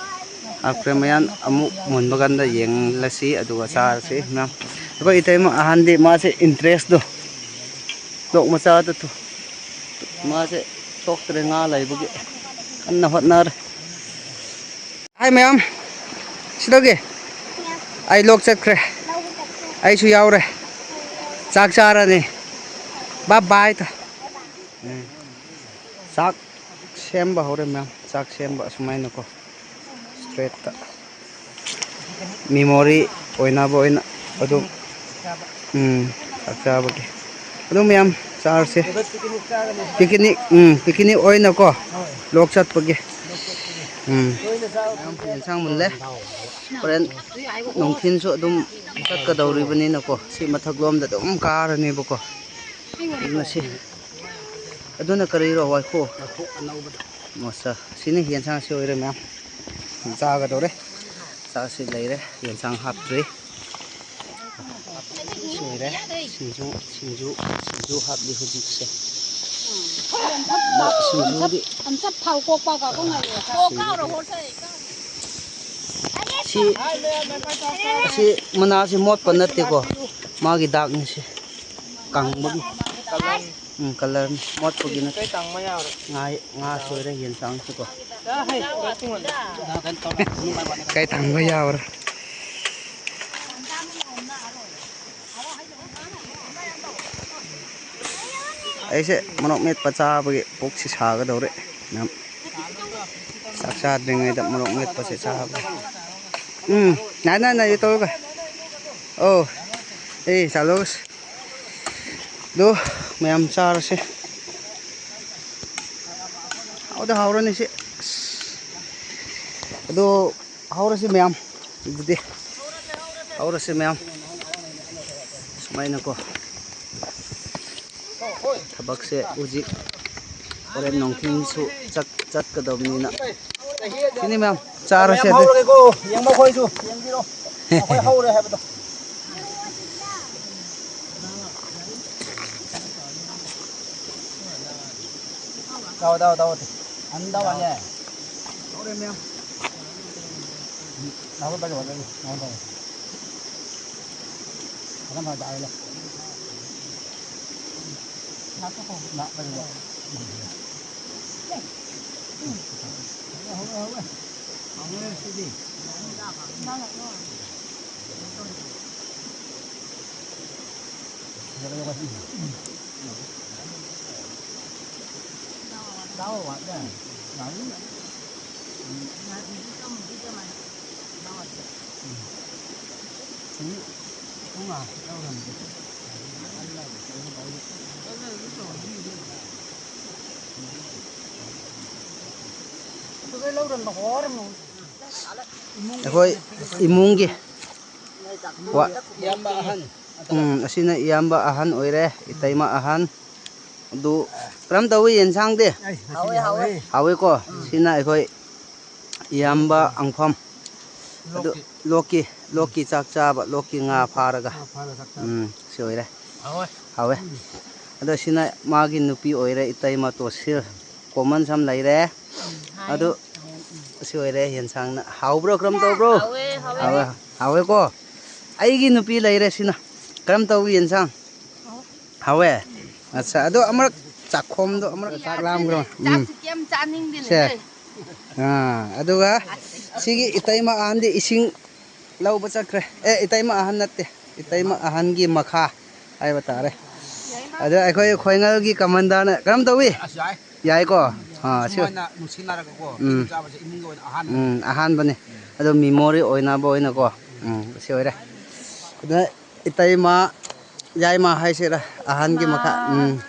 ꯍꯥꯞꯈ꯭ꯔꯦ ꯃꯌꯥꯝ, ꯑꯃꯨꯛ ꯃꯨꯟꯕ ꯀꯥꯟꯗ ꯌꯦꯡꯂꯁꯤ, ꯑꯗꯨꯒ ꯆꯥꯔꯁꯤ ꯃꯌꯥꯝ꯫ ꯑꯩꯈꯣꯏ ꯏꯇꯩꯃ ꯑꯍꯟꯗꯤ ꯃꯥꯁꯦ interest ꯇꯣ ꯂꯣꯛ ꯃꯆꯥꯗ ꯇꯨ-, ꯃꯥꯁꯦ ꯊꯣꯛꯇ꯭ꯔꯦ ꯉꯥ ꯂꯩꯕꯒꯤ꯫ ꯀꯟꯅ ꯍꯣꯠꯅꯔꯦ꯫ ꯍꯥꯏ ꯃꯌꯥꯝ, ꯁꯤꯗꯒꯤ ꯑꯩ ꯂꯣꯛ ꯆꯠꯈ꯭ꯔꯦ꯫ ꯑꯩꯁꯨ ꯌꯥꯎꯔꯦ꯫ ꯆꯥꯛ ꯆꯥꯔꯅꯤ꯫ ꯕꯥꯏ ꯕꯥꯏ꯫ ꯎꯝ꯫ ꯆꯥꯛ ꯁꯦꯝꯕ ꯍꯧꯔꯦ ꯃꯌꯥꯝ꯫ ꯆꯥꯛ ꯁꯦꯝꯕ ꯑꯁꯨꯃꯥꯏꯅꯀꯣ꯫ ꯏꯁꯇ꯭ꯔꯦꯠꯇ꯫ ꯃꯦꯃꯣꯔꯤ ꯑꯣꯏꯅꯕ ꯑꯣꯏꯅ ꯑꯗꯨꯝ, ꯎꯝ, ꯆꯥꯛ ꯆꯥꯕꯒꯤ꯫ ꯑꯗꯨꯝ ꯃꯌꯥꯝ ꯆꯥꯔꯁꯦ꯫ ꯄꯤꯀꯤꯅꯤꯛ, ꯎꯝ, ꯄꯤꯀꯤꯅꯤꯛ ꯑꯣꯏꯅꯀꯣ꯫ ꯂꯣꯛ ꯆꯠꯄꯒꯤ꯫ ꯎꯝ꯫ ꯃꯌꯥꯝ ꯌꯦꯟꯁꯥꯡ ꯃꯨꯜꯂꯦ꯫ ꯍꯣꯔꯦꯟ ꯅꯨꯡꯊꯤꯜꯁꯨ ꯑꯗꯨꯝ ꯆꯠꯀꯗꯧꯔꯤꯕꯅꯤꯅꯀꯣ꯫ ꯁꯤ ꯃꯊꯛꯂꯣꯝꯗ ꯑꯗꯨꯝ ꯀꯥꯔꯅꯦꯕꯀꯣ꯫ ꯉꯁꯤ꯫ ꯑꯗꯨꯅ ꯀꯔꯤꯔꯣ, ꯋꯥꯏꯈꯣ? ꯃꯣꯁꯥ꯫ ꯁꯤꯅ ꯌꯦꯟꯁꯥꯡꯁꯤ ꯑꯣꯏꯔꯦ ꯃꯌꯥꯝ꯫ ꯆꯥꯒꯗꯧꯔꯦ꯫ ꯆꯥꯛꯁꯤ ꯂꯩꯔꯦ꯫ ꯌꯦꯟꯁꯥꯡ ꯍꯥꯞꯇ꯭ꯔꯤ꯫ ꯁꯤ ꯑꯣꯏꯔꯦ꯫ ꯁꯤꯡꯖꯨ, ꯁꯤꯡꯖꯨ, ꯁꯤꯡꯖꯨ ꯍꯥꯞꯂꯤ ꯍꯧꯖꯤꯛꯁꯦ꯫ ꯁꯤꯡꯖꯨꯗꯤ ꯑꯝꯆꯞ ꯊꯥꯎ ꯀꯣꯛꯄ ꯀꯥ ꯀꯣꯡ ꯉꯥꯏ꯫ ꯁꯤ, ꯑꯁꯤ ꯃꯅꯥꯁꯤ ꯃꯣꯠꯄ ꯅꯠꯇꯦꯀꯣ꯫ ꯃꯥꯒꯤ ꯗꯥꯛꯅꯤ ꯁꯤ꯫ ꯀꯪꯕꯒꯤ꯫ ꯎꯝ, ꯀꯂꯔꯅꯤ꯫ ꯃꯣꯠꯄꯒꯤ ꯅꯠꯇꯦ꯫ ꯉꯥ, ꯉꯥ ꯁꯣꯏꯔꯦ ꯌꯦꯟꯁꯥꯡꯁꯤꯀꯣ꯫ ꯀꯩ ꯇꯪꯕ ꯌꯥꯎꯔ꯫ ꯑꯩꯁꯦ ꯃꯣꯔꯣꯛ ꯃꯦꯠꯄ ꯆꯥꯕꯒꯤ ꯄꯨꯛꯁꯤ ꯁꯥꯒꯗꯧꯔꯦ꯫ ꯌꯥꯝ ꯆꯥꯛ ꯆꯥꯗ꯭ꯔꯤꯉꯩꯗ ꯃꯣꯔꯣꯛ ꯃꯦꯠꯄꯁꯦ ꯆꯥꯕ꯫ ꯎꯝ, ꯅꯥ, ꯅꯥ, ꯅꯥ, ꯌꯦ ꯇꯧꯔꯒ꯫ ꯑꯣ, ꯑꯦ, ꯆꯥꯂꯣꯁ꯫ ꯑꯗꯣ ꯃꯌꯥꯝ ꯆꯥꯔꯁꯦ꯫ ꯍꯥꯎꯗꯤ ꯍꯥꯎꯔꯅꯤ ꯁꯤ꯫ ꯑꯁ꯫ ꯑꯗꯣ ꯍꯧꯔꯁꯤ ꯃꯌꯥꯝ꯫ ꯑꯗꯨꯗꯤ ꯍꯧꯔꯁꯤ ꯃꯌꯥꯝ꯫ ꯁꯨꯃꯥꯏꯅꯀꯣ꯫ ꯊꯕꯛꯁꯦ ꯍꯧꯖꯤꯛ ꯍꯣꯔꯦꯟ ꯅꯨꯡꯊꯤꯜꯁꯨ ꯆꯠ-, ꯆꯠꯀꯗꯕꯅꯤꯅ꯫ ꯁꯤꯅꯤ ꯃꯌꯥꯝ, ꯆꯥꯔꯁꯦ ꯃꯌꯥꯝ ꯑꯗꯨ꯫ ꯍꯧꯔꯦꯀꯣ, ꯌꯦꯡꯕ ꯈꯣꯏꯁꯨ ꯌꯦꯡꯕꯤꯔꯣ꯫ ꯑꯩꯈꯣꯏ ꯍꯧꯔꯦ ꯍꯥꯏꯕꯗꯣ꯫ ꯇꯥꯎ, ꯇꯥꯎ, ꯇꯥꯎ꯫ ꯑꯟꯗꯥ ꯋꯥꯅꯦ꯫ ꯍꯧꯔꯦ ꯃꯌꯥꯝ꯫ ꯅꯥꯎ ꯇꯥꯎ, ꯇꯥꯎ, ꯇꯥꯎ꯫ ꯐꯖꯅ ꯇꯥꯔꯦ꯫ ꯅꯥ ꯇꯥꯎ꯫ ꯑꯩꯈꯣꯏ ꯏꯃꯨꯡꯒꯤ ꯋꯥ-, ꯏꯌꯥꯝꯕ ꯑꯍꯟ꯫ ꯎꯝ, ꯑꯁꯤꯅ ꯏꯌꯥꯝꯕ ꯑꯍꯟ ꯑꯣꯏꯔꯦ, ꯏꯇꯩꯃ ꯑꯍꯟ꯫ ꯑꯗꯨ ꯀꯔꯝ ꯇꯧꯏ ꯌꯦꯟꯁꯥꯡꯗꯤ? ꯑꯩ ꯉꯁꯤꯗꯤ ꯍꯥꯎꯋꯦ, ꯍꯥꯎꯋꯦ꯫ ꯍꯥꯎꯋꯦ꯫ ꯍꯥꯎꯋꯦꯀꯣ? ꯎꯝ꯫ ꯁꯤꯅ ꯑꯩꯈꯣꯏ ꯏꯌꯥꯝꯕ ꯑꯪꯐꯝ꯫ ꯑꯗꯨ ꯂꯣꯛꯀꯤ꯫ ꯂꯣꯛꯀꯤ, ꯂꯣꯛꯀꯤ ꯆꯥꯛ ꯆꯥꯕ, ꯂꯣꯛꯀꯤ ꯉꯥ ꯐꯥꯔꯒ꯫ ꯉꯥ ꯐꯥꯔꯒ ꯆꯥꯛ ꯆꯥꯕ꯫ ꯎꯝ, ꯁꯤ ꯑꯣꯏꯔꯦ꯫ ꯍꯥꯎꯋꯦ꯫ ꯍꯥꯎꯋꯦ꯫ ꯎꯝ꯫ ꯑꯗꯣ ꯁꯤꯅ ꯃꯥꯒꯤ ꯅꯨꯄꯤ ꯑꯣꯏꯔꯦ, ꯏꯇꯩꯃ ꯇꯣꯁꯤꯜ꯫ ꯀꯣꯃꯟ ꯁꯝ ꯂꯩꯔꯦ꯫ ꯎꯝ, ꯍꯥꯏ꯫ ꯑꯗꯨ ꯍꯥꯎꯋꯦ, ꯎꯝ꯫ ꯁꯤ ꯑꯣꯏꯔꯦ ꯌꯦꯟꯁꯥꯡꯅ꯫ ꯍꯥꯎꯕ꯭ꯔꯣ? ꯀꯔꯝ ꯇꯧꯕ꯭ꯔꯣ? ꯍꯥꯎꯋꯦ, ꯍꯥꯎꯋꯦ꯫ ꯍꯥꯎꯋꯦ, ꯍꯥꯎꯋꯦꯀꯣ? ꯑꯩꯒꯤ ꯅꯨꯄꯤ ꯂꯩꯔꯦ ꯁꯤꯅ꯫ ꯀꯔꯝ ꯇꯧꯏ ꯌꯦꯟꯁꯥꯡ? ꯍꯥꯎꯋꯦ꯫ ꯑꯠꯆꯥ, ꯑꯗꯣ ꯑꯃꯔꯛ ꯆꯥꯛꯈꯣꯝꯗꯣ ꯑꯃꯔꯛ ꯆꯥꯛ ꯂꯥꯝꯈ꯭ꯔꯣ꯫ ꯎꯝ꯫ ꯆꯥꯛꯁꯤ ꯀꯌꯥꯝ ꯆꯥꯅꯤꯡꯗꯦꯅꯦ꯫ ꯁꯦ꯫ ꯑꯥ, ꯑꯗꯨꯒ ꯁꯤꯒꯤ ꯏꯇꯩꯃ ꯑꯍꯟꯗꯤ ꯏꯁꯤꯡ ꯂꯧꯕ ꯆꯠꯈ꯭ꯔꯦ꯫ ꯑꯦ, ꯏꯇꯩꯃ ꯑꯍꯟ ꯅꯠꯇꯦ, ꯏꯇꯩꯃ ꯑꯍꯟꯒꯤ ꯃꯈꯥ ꯍꯥꯏꯕ ꯇꯥꯔꯦ꯫ ꯑꯗ ꯑꯩꯈꯣꯏ ꯈꯣꯏꯉꯜꯒꯤ ꯀꯃꯟꯗꯥꯅ ꯀꯔꯝ ꯇꯧꯏ? ꯑꯁ, ꯌꯥꯏ꯫ ꯌꯥꯏꯀꯣ? ꯑꯥ, ꯁꯤ ꯁꯨꯃꯥꯏꯅ ꯅꯨꯡꯁꯤꯅꯔꯒꯀꯣ, ꯎꯝ꯫ ꯆꯥꯕꯁꯦ ꯏꯃꯨꯡꯒꯤ ꯑꯣꯏꯅ ꯑꯍꯥꯟꯕꯅꯤ꯫ ꯎꯝ, ꯑꯍꯥꯟꯕꯅꯤ꯫ ꯑꯗꯣ ꯃꯦꯃꯣꯔꯤ ꯑꯣꯏꯅꯕ ꯑꯣꯏꯅꯀꯣ꯫ ꯎꯝ, ꯁꯤ ꯑꯣꯏꯔꯦ꯫ ꯑꯗ ꯏꯇꯩꯃ, ꯌꯥꯏꯃ ꯍꯥꯏꯁꯤꯔꯥ, ꯑꯍꯟꯒꯤ ꯃꯈꯥ꯫ ꯎꯝ꯫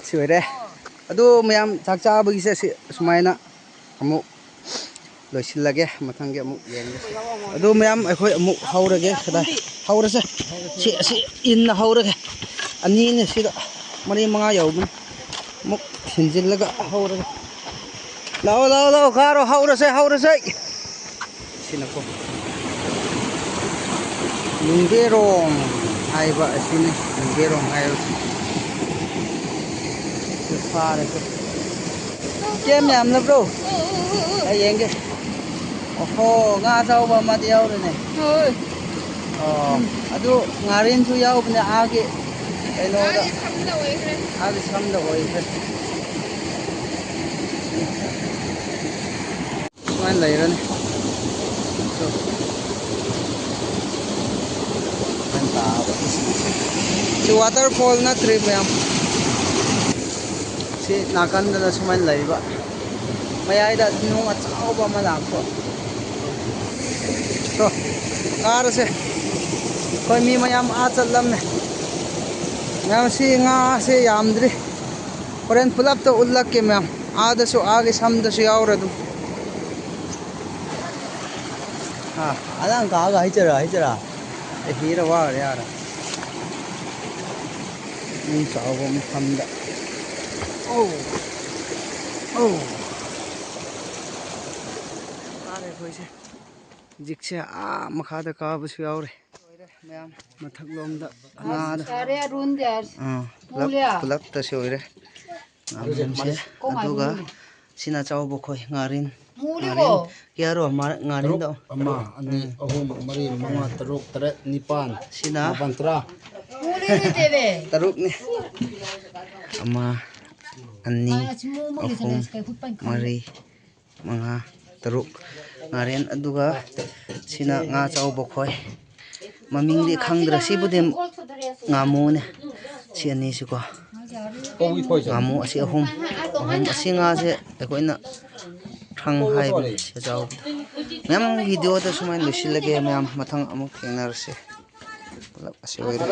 ꯁꯤ ꯑꯣꯏꯔꯦ꯫ ꯑꯗꯨ ꯃꯌꯥꯝ ꯆꯥꯛ ꯆꯥꯕꯒꯤꯁꯦ ꯁꯤ ꯁꯨꯃꯥꯏꯅ ꯑꯃꯨꯛ ꯂꯣꯏꯁꯤꯜꯂꯒꯦ, ꯃꯊꯪꯒꯤ ꯑꯃꯨꯛ ꯌꯦꯡꯒꯦ꯫ ꯑꯗꯨ ꯃꯌꯥꯝ ꯑꯩꯈꯣꯏ ꯑꯃꯨꯛ ꯍꯧꯔꯒꯦ꯫ ꯀꯗꯥꯏ ꯍꯧꯔꯁꯦ? ꯁꯤ, ꯑꯁꯤ ꯏꯟꯅ ꯍꯧꯔꯒꯦ꯫ ꯑꯅꯤꯅꯦ ꯁꯤꯗ, ꯃꯔꯤ ꯃꯉꯥ ꯌꯧꯕꯅꯤ꯫ ꯑꯃꯨꯛ ꯊꯤꯟꯖꯤꯜꯂꯒ ꯍꯧꯔꯒꯦ꯫ ꯂꯥꯛꯑꯣ, ꯂꯥꯛꯑꯣ, ꯂꯥꯛꯑꯣ, ꯀꯥꯔꯣ, ꯍꯧꯔꯁꯦ, ꯍꯧꯔꯁꯦ꯫ ꯁꯤꯅꯀꯣ꯫ ꯅꯨꯡꯕꯦꯔꯣꯡ ꯍꯥꯏꯕ ꯑꯁꯤꯅꯤ꯫ ꯅꯨꯡꯕꯦꯔꯣꯡ ꯍꯥꯏꯕꯁꯤ꯫ ꯁꯤ ꯐꯥꯔꯦ, ꯁꯤ꯫ ꯀꯦꯝ ꯌꯥꯝꯂꯕ꯭ꯔꯣ? ꯑꯩ ꯌꯦꯡꯒꯦ꯫ ꯑꯣꯍꯣ, ꯉꯥ ꯑꯆꯧꯕ ꯑꯃꯗꯤ ꯌꯥꯎꯔꯦꯅꯦ꯫ ꯍꯣꯏ꯫ ꯑꯣ, ꯑꯗꯨ ꯉꯥꯔꯦꯟꯁꯨ ꯌꯥꯎꯕꯅꯦ, ꯑꯥꯒꯤ ꯀꯩꯅꯣꯗ꯫ ꯑꯥꯒꯤ ꯁꯝꯗ ꯑꯣꯏꯈ꯭ꯔꯦ꯫ ꯑꯥꯒꯤ ꯁꯝꯗ ꯑꯣꯏꯈ꯭ꯔꯦ꯫ ꯁꯨꯃꯥꯏꯅ ꯂꯩꯔꯅꯤ꯫ ꯁꯨꯃꯥꯏꯅ ꯇꯥꯕ ꯏꯁꯤꯡꯁꯦ꯫ ꯁꯤ waterfall ꯅꯠꯇ꯭ꯔꯦ ꯃꯌꯥꯝ꯫ ꯁꯤ ꯅꯥꯀꯟꯗꯅ ꯁꯨꯃꯥꯏꯅ ꯂꯩꯕ꯫ ꯃꯌꯥꯏꯗ ꯅꯨꯡ ꯑꯆꯧꯕ ꯑꯃ ꯂꯥꯛꯄ꯫ ꯇꯣ, ꯀꯥꯔꯁꯦ꯫ ꯑꯩꯈꯣꯏ ꯃꯤ ꯃꯌꯥꯝ ꯑꯥ ꯆꯠꯂꯝꯃꯦ꯫ ꯃꯌꯥꯝ ꯁꯤ ꯉꯥꯁꯦ ꯌꯥꯝꯗ꯭ꯔꯤ꯫ ꯍꯣꯔꯦꯟ ꯄꯨꯂꯞꯇ ꯎꯠꯂꯛꯀꯦ ꯃꯌꯥꯝ꯫ ꯑꯥꯗꯁꯨ, ꯑꯥꯒꯤ ꯁꯝꯗꯁꯨ ꯌꯥꯎꯔꯦ ꯑꯗꯨꯝ꯫ ꯑꯥ, ꯑꯗꯥꯡ ꯀꯥꯒ ꯍꯩꯆꯔꯥ, ꯍꯩꯆꯔꯥ꯫ ꯑꯦ, ꯍꯤꯔ ꯋꯥꯔꯦ ꯌꯥꯔꯦ꯫ ꯃꯤ ꯆꯥꯎꯕ ꯃꯐꯝꯗ꯫ ꯑꯧ꯫ ꯑꯧ꯫ ꯀꯥꯔꯦ ꯑꯩꯈꯣꯏꯁꯦ꯫ ꯍꯧꯖꯤꯛꯁꯦ ꯑꯥ ꯃꯈꯥꯗ ꯀꯥꯕꯁꯨ ꯌꯥꯎꯔꯦ꯫ ꯃꯌꯥꯝ ꯃꯊꯛꯂꯣꯝꯗ ꯉꯥꯗ꯫ ꯌꯥꯔꯦ, ꯑꯔꯨꯟ ꯌꯥꯔꯦ꯫ ꯑꯥ, ꯄꯨꯂꯞ, ꯃꯨꯂꯤꯌꯥ꯫ ꯄꯨꯂꯞꯇꯁꯨ ꯑꯣꯏꯔꯦ꯫ ꯉꯥꯃꯨꯁꯦ꯫ ꯀꯣꯡ ꯑꯗꯨꯒ ꯍꯥꯏꯕꯅꯤ꯫ ꯁꯤꯅ ꯑꯆꯧꯕ ꯈꯣꯏ ꯉꯥꯔꯤꯟ꯫ ꯃꯨꯂꯤꯀꯣ꯫ ꯉꯥꯔꯤꯟ꯫ ꯀꯌꯥꯔꯣ ꯃꯥ-, ꯉꯥꯔꯤꯟꯗꯣ? ꯇꯔꯨꯛ, ꯑꯃ, ꯑꯅꯤ, ꯎꯝ꯫ ꯑꯍꯨꯝ, ꯃꯔꯤ, ꯃꯉꯥ, ꯇꯔꯨꯛ, ꯇꯔꯦꯠ, ꯅꯤꯄꯥꯟ, ꯁꯤꯅ ꯃꯥꯄꯟ, ꯇꯔꯥ꯫ ꯃꯨꯂꯤ ꯅꯠꯇꯦꯕꯦ꯫ ꯇꯔꯨꯛꯅꯤ꯫ ꯑꯃ, ꯑꯅꯤ, ꯑꯥ, ꯁꯤ ꯃꯨ ꯑꯃꯒꯤ ꯑꯍꯨꯝ, ꯆꯥꯅꯁ ꯀꯩ ꯈꯨꯠ ꯄꯥꯏ ꯈꯪꯗꯦ꯫ ꯃꯔꯤ, ꯃꯉꯥ, ꯇꯔꯨꯛ ꯉꯥꯔꯦꯟ, ꯑꯗꯨꯒ ꯁꯤꯅ ꯉꯥ ꯆꯥꯎꯕ ꯈꯣꯏ꯫ ꯃꯃꯤꯡꯗꯤ ꯈꯪꯗ꯭ꯔꯦ, ꯁꯤꯕꯨꯗꯤ ꯉꯥꯃꯨꯅꯦ꯫ ꯁꯤ ꯑꯅꯤꯁꯤꯀꯣ꯫ ꯉꯥꯃꯨ ꯑꯁꯤ ꯑꯍꯨꯝ, ꯑꯍꯨꯝ꯫ ꯑꯁꯤ ꯉꯥꯁꯦ ꯑꯩꯈꯣꯏꯅ ꯊ꯭ꯔꯪ ꯍꯥꯏꯕꯅꯤ, ꯁꯤ ꯆꯥꯎꯕꯗꯣ꯫ ꯃꯌꯥꯝ, ꯚꯤꯗꯤꯑꯣꯗ ꯁꯨꯃꯥꯏꯅ ꯂꯣꯏꯁꯤꯜꯂꯒꯦ ꯃꯌꯥꯝ, ꯃꯊꯪ ꯑꯃꯨꯛ ꯊꯦꯡꯅꯔꯁꯦ꯫ ꯄꯨꯂꯞ ꯑꯁꯤ ꯑꯣꯏꯔꯦ꯫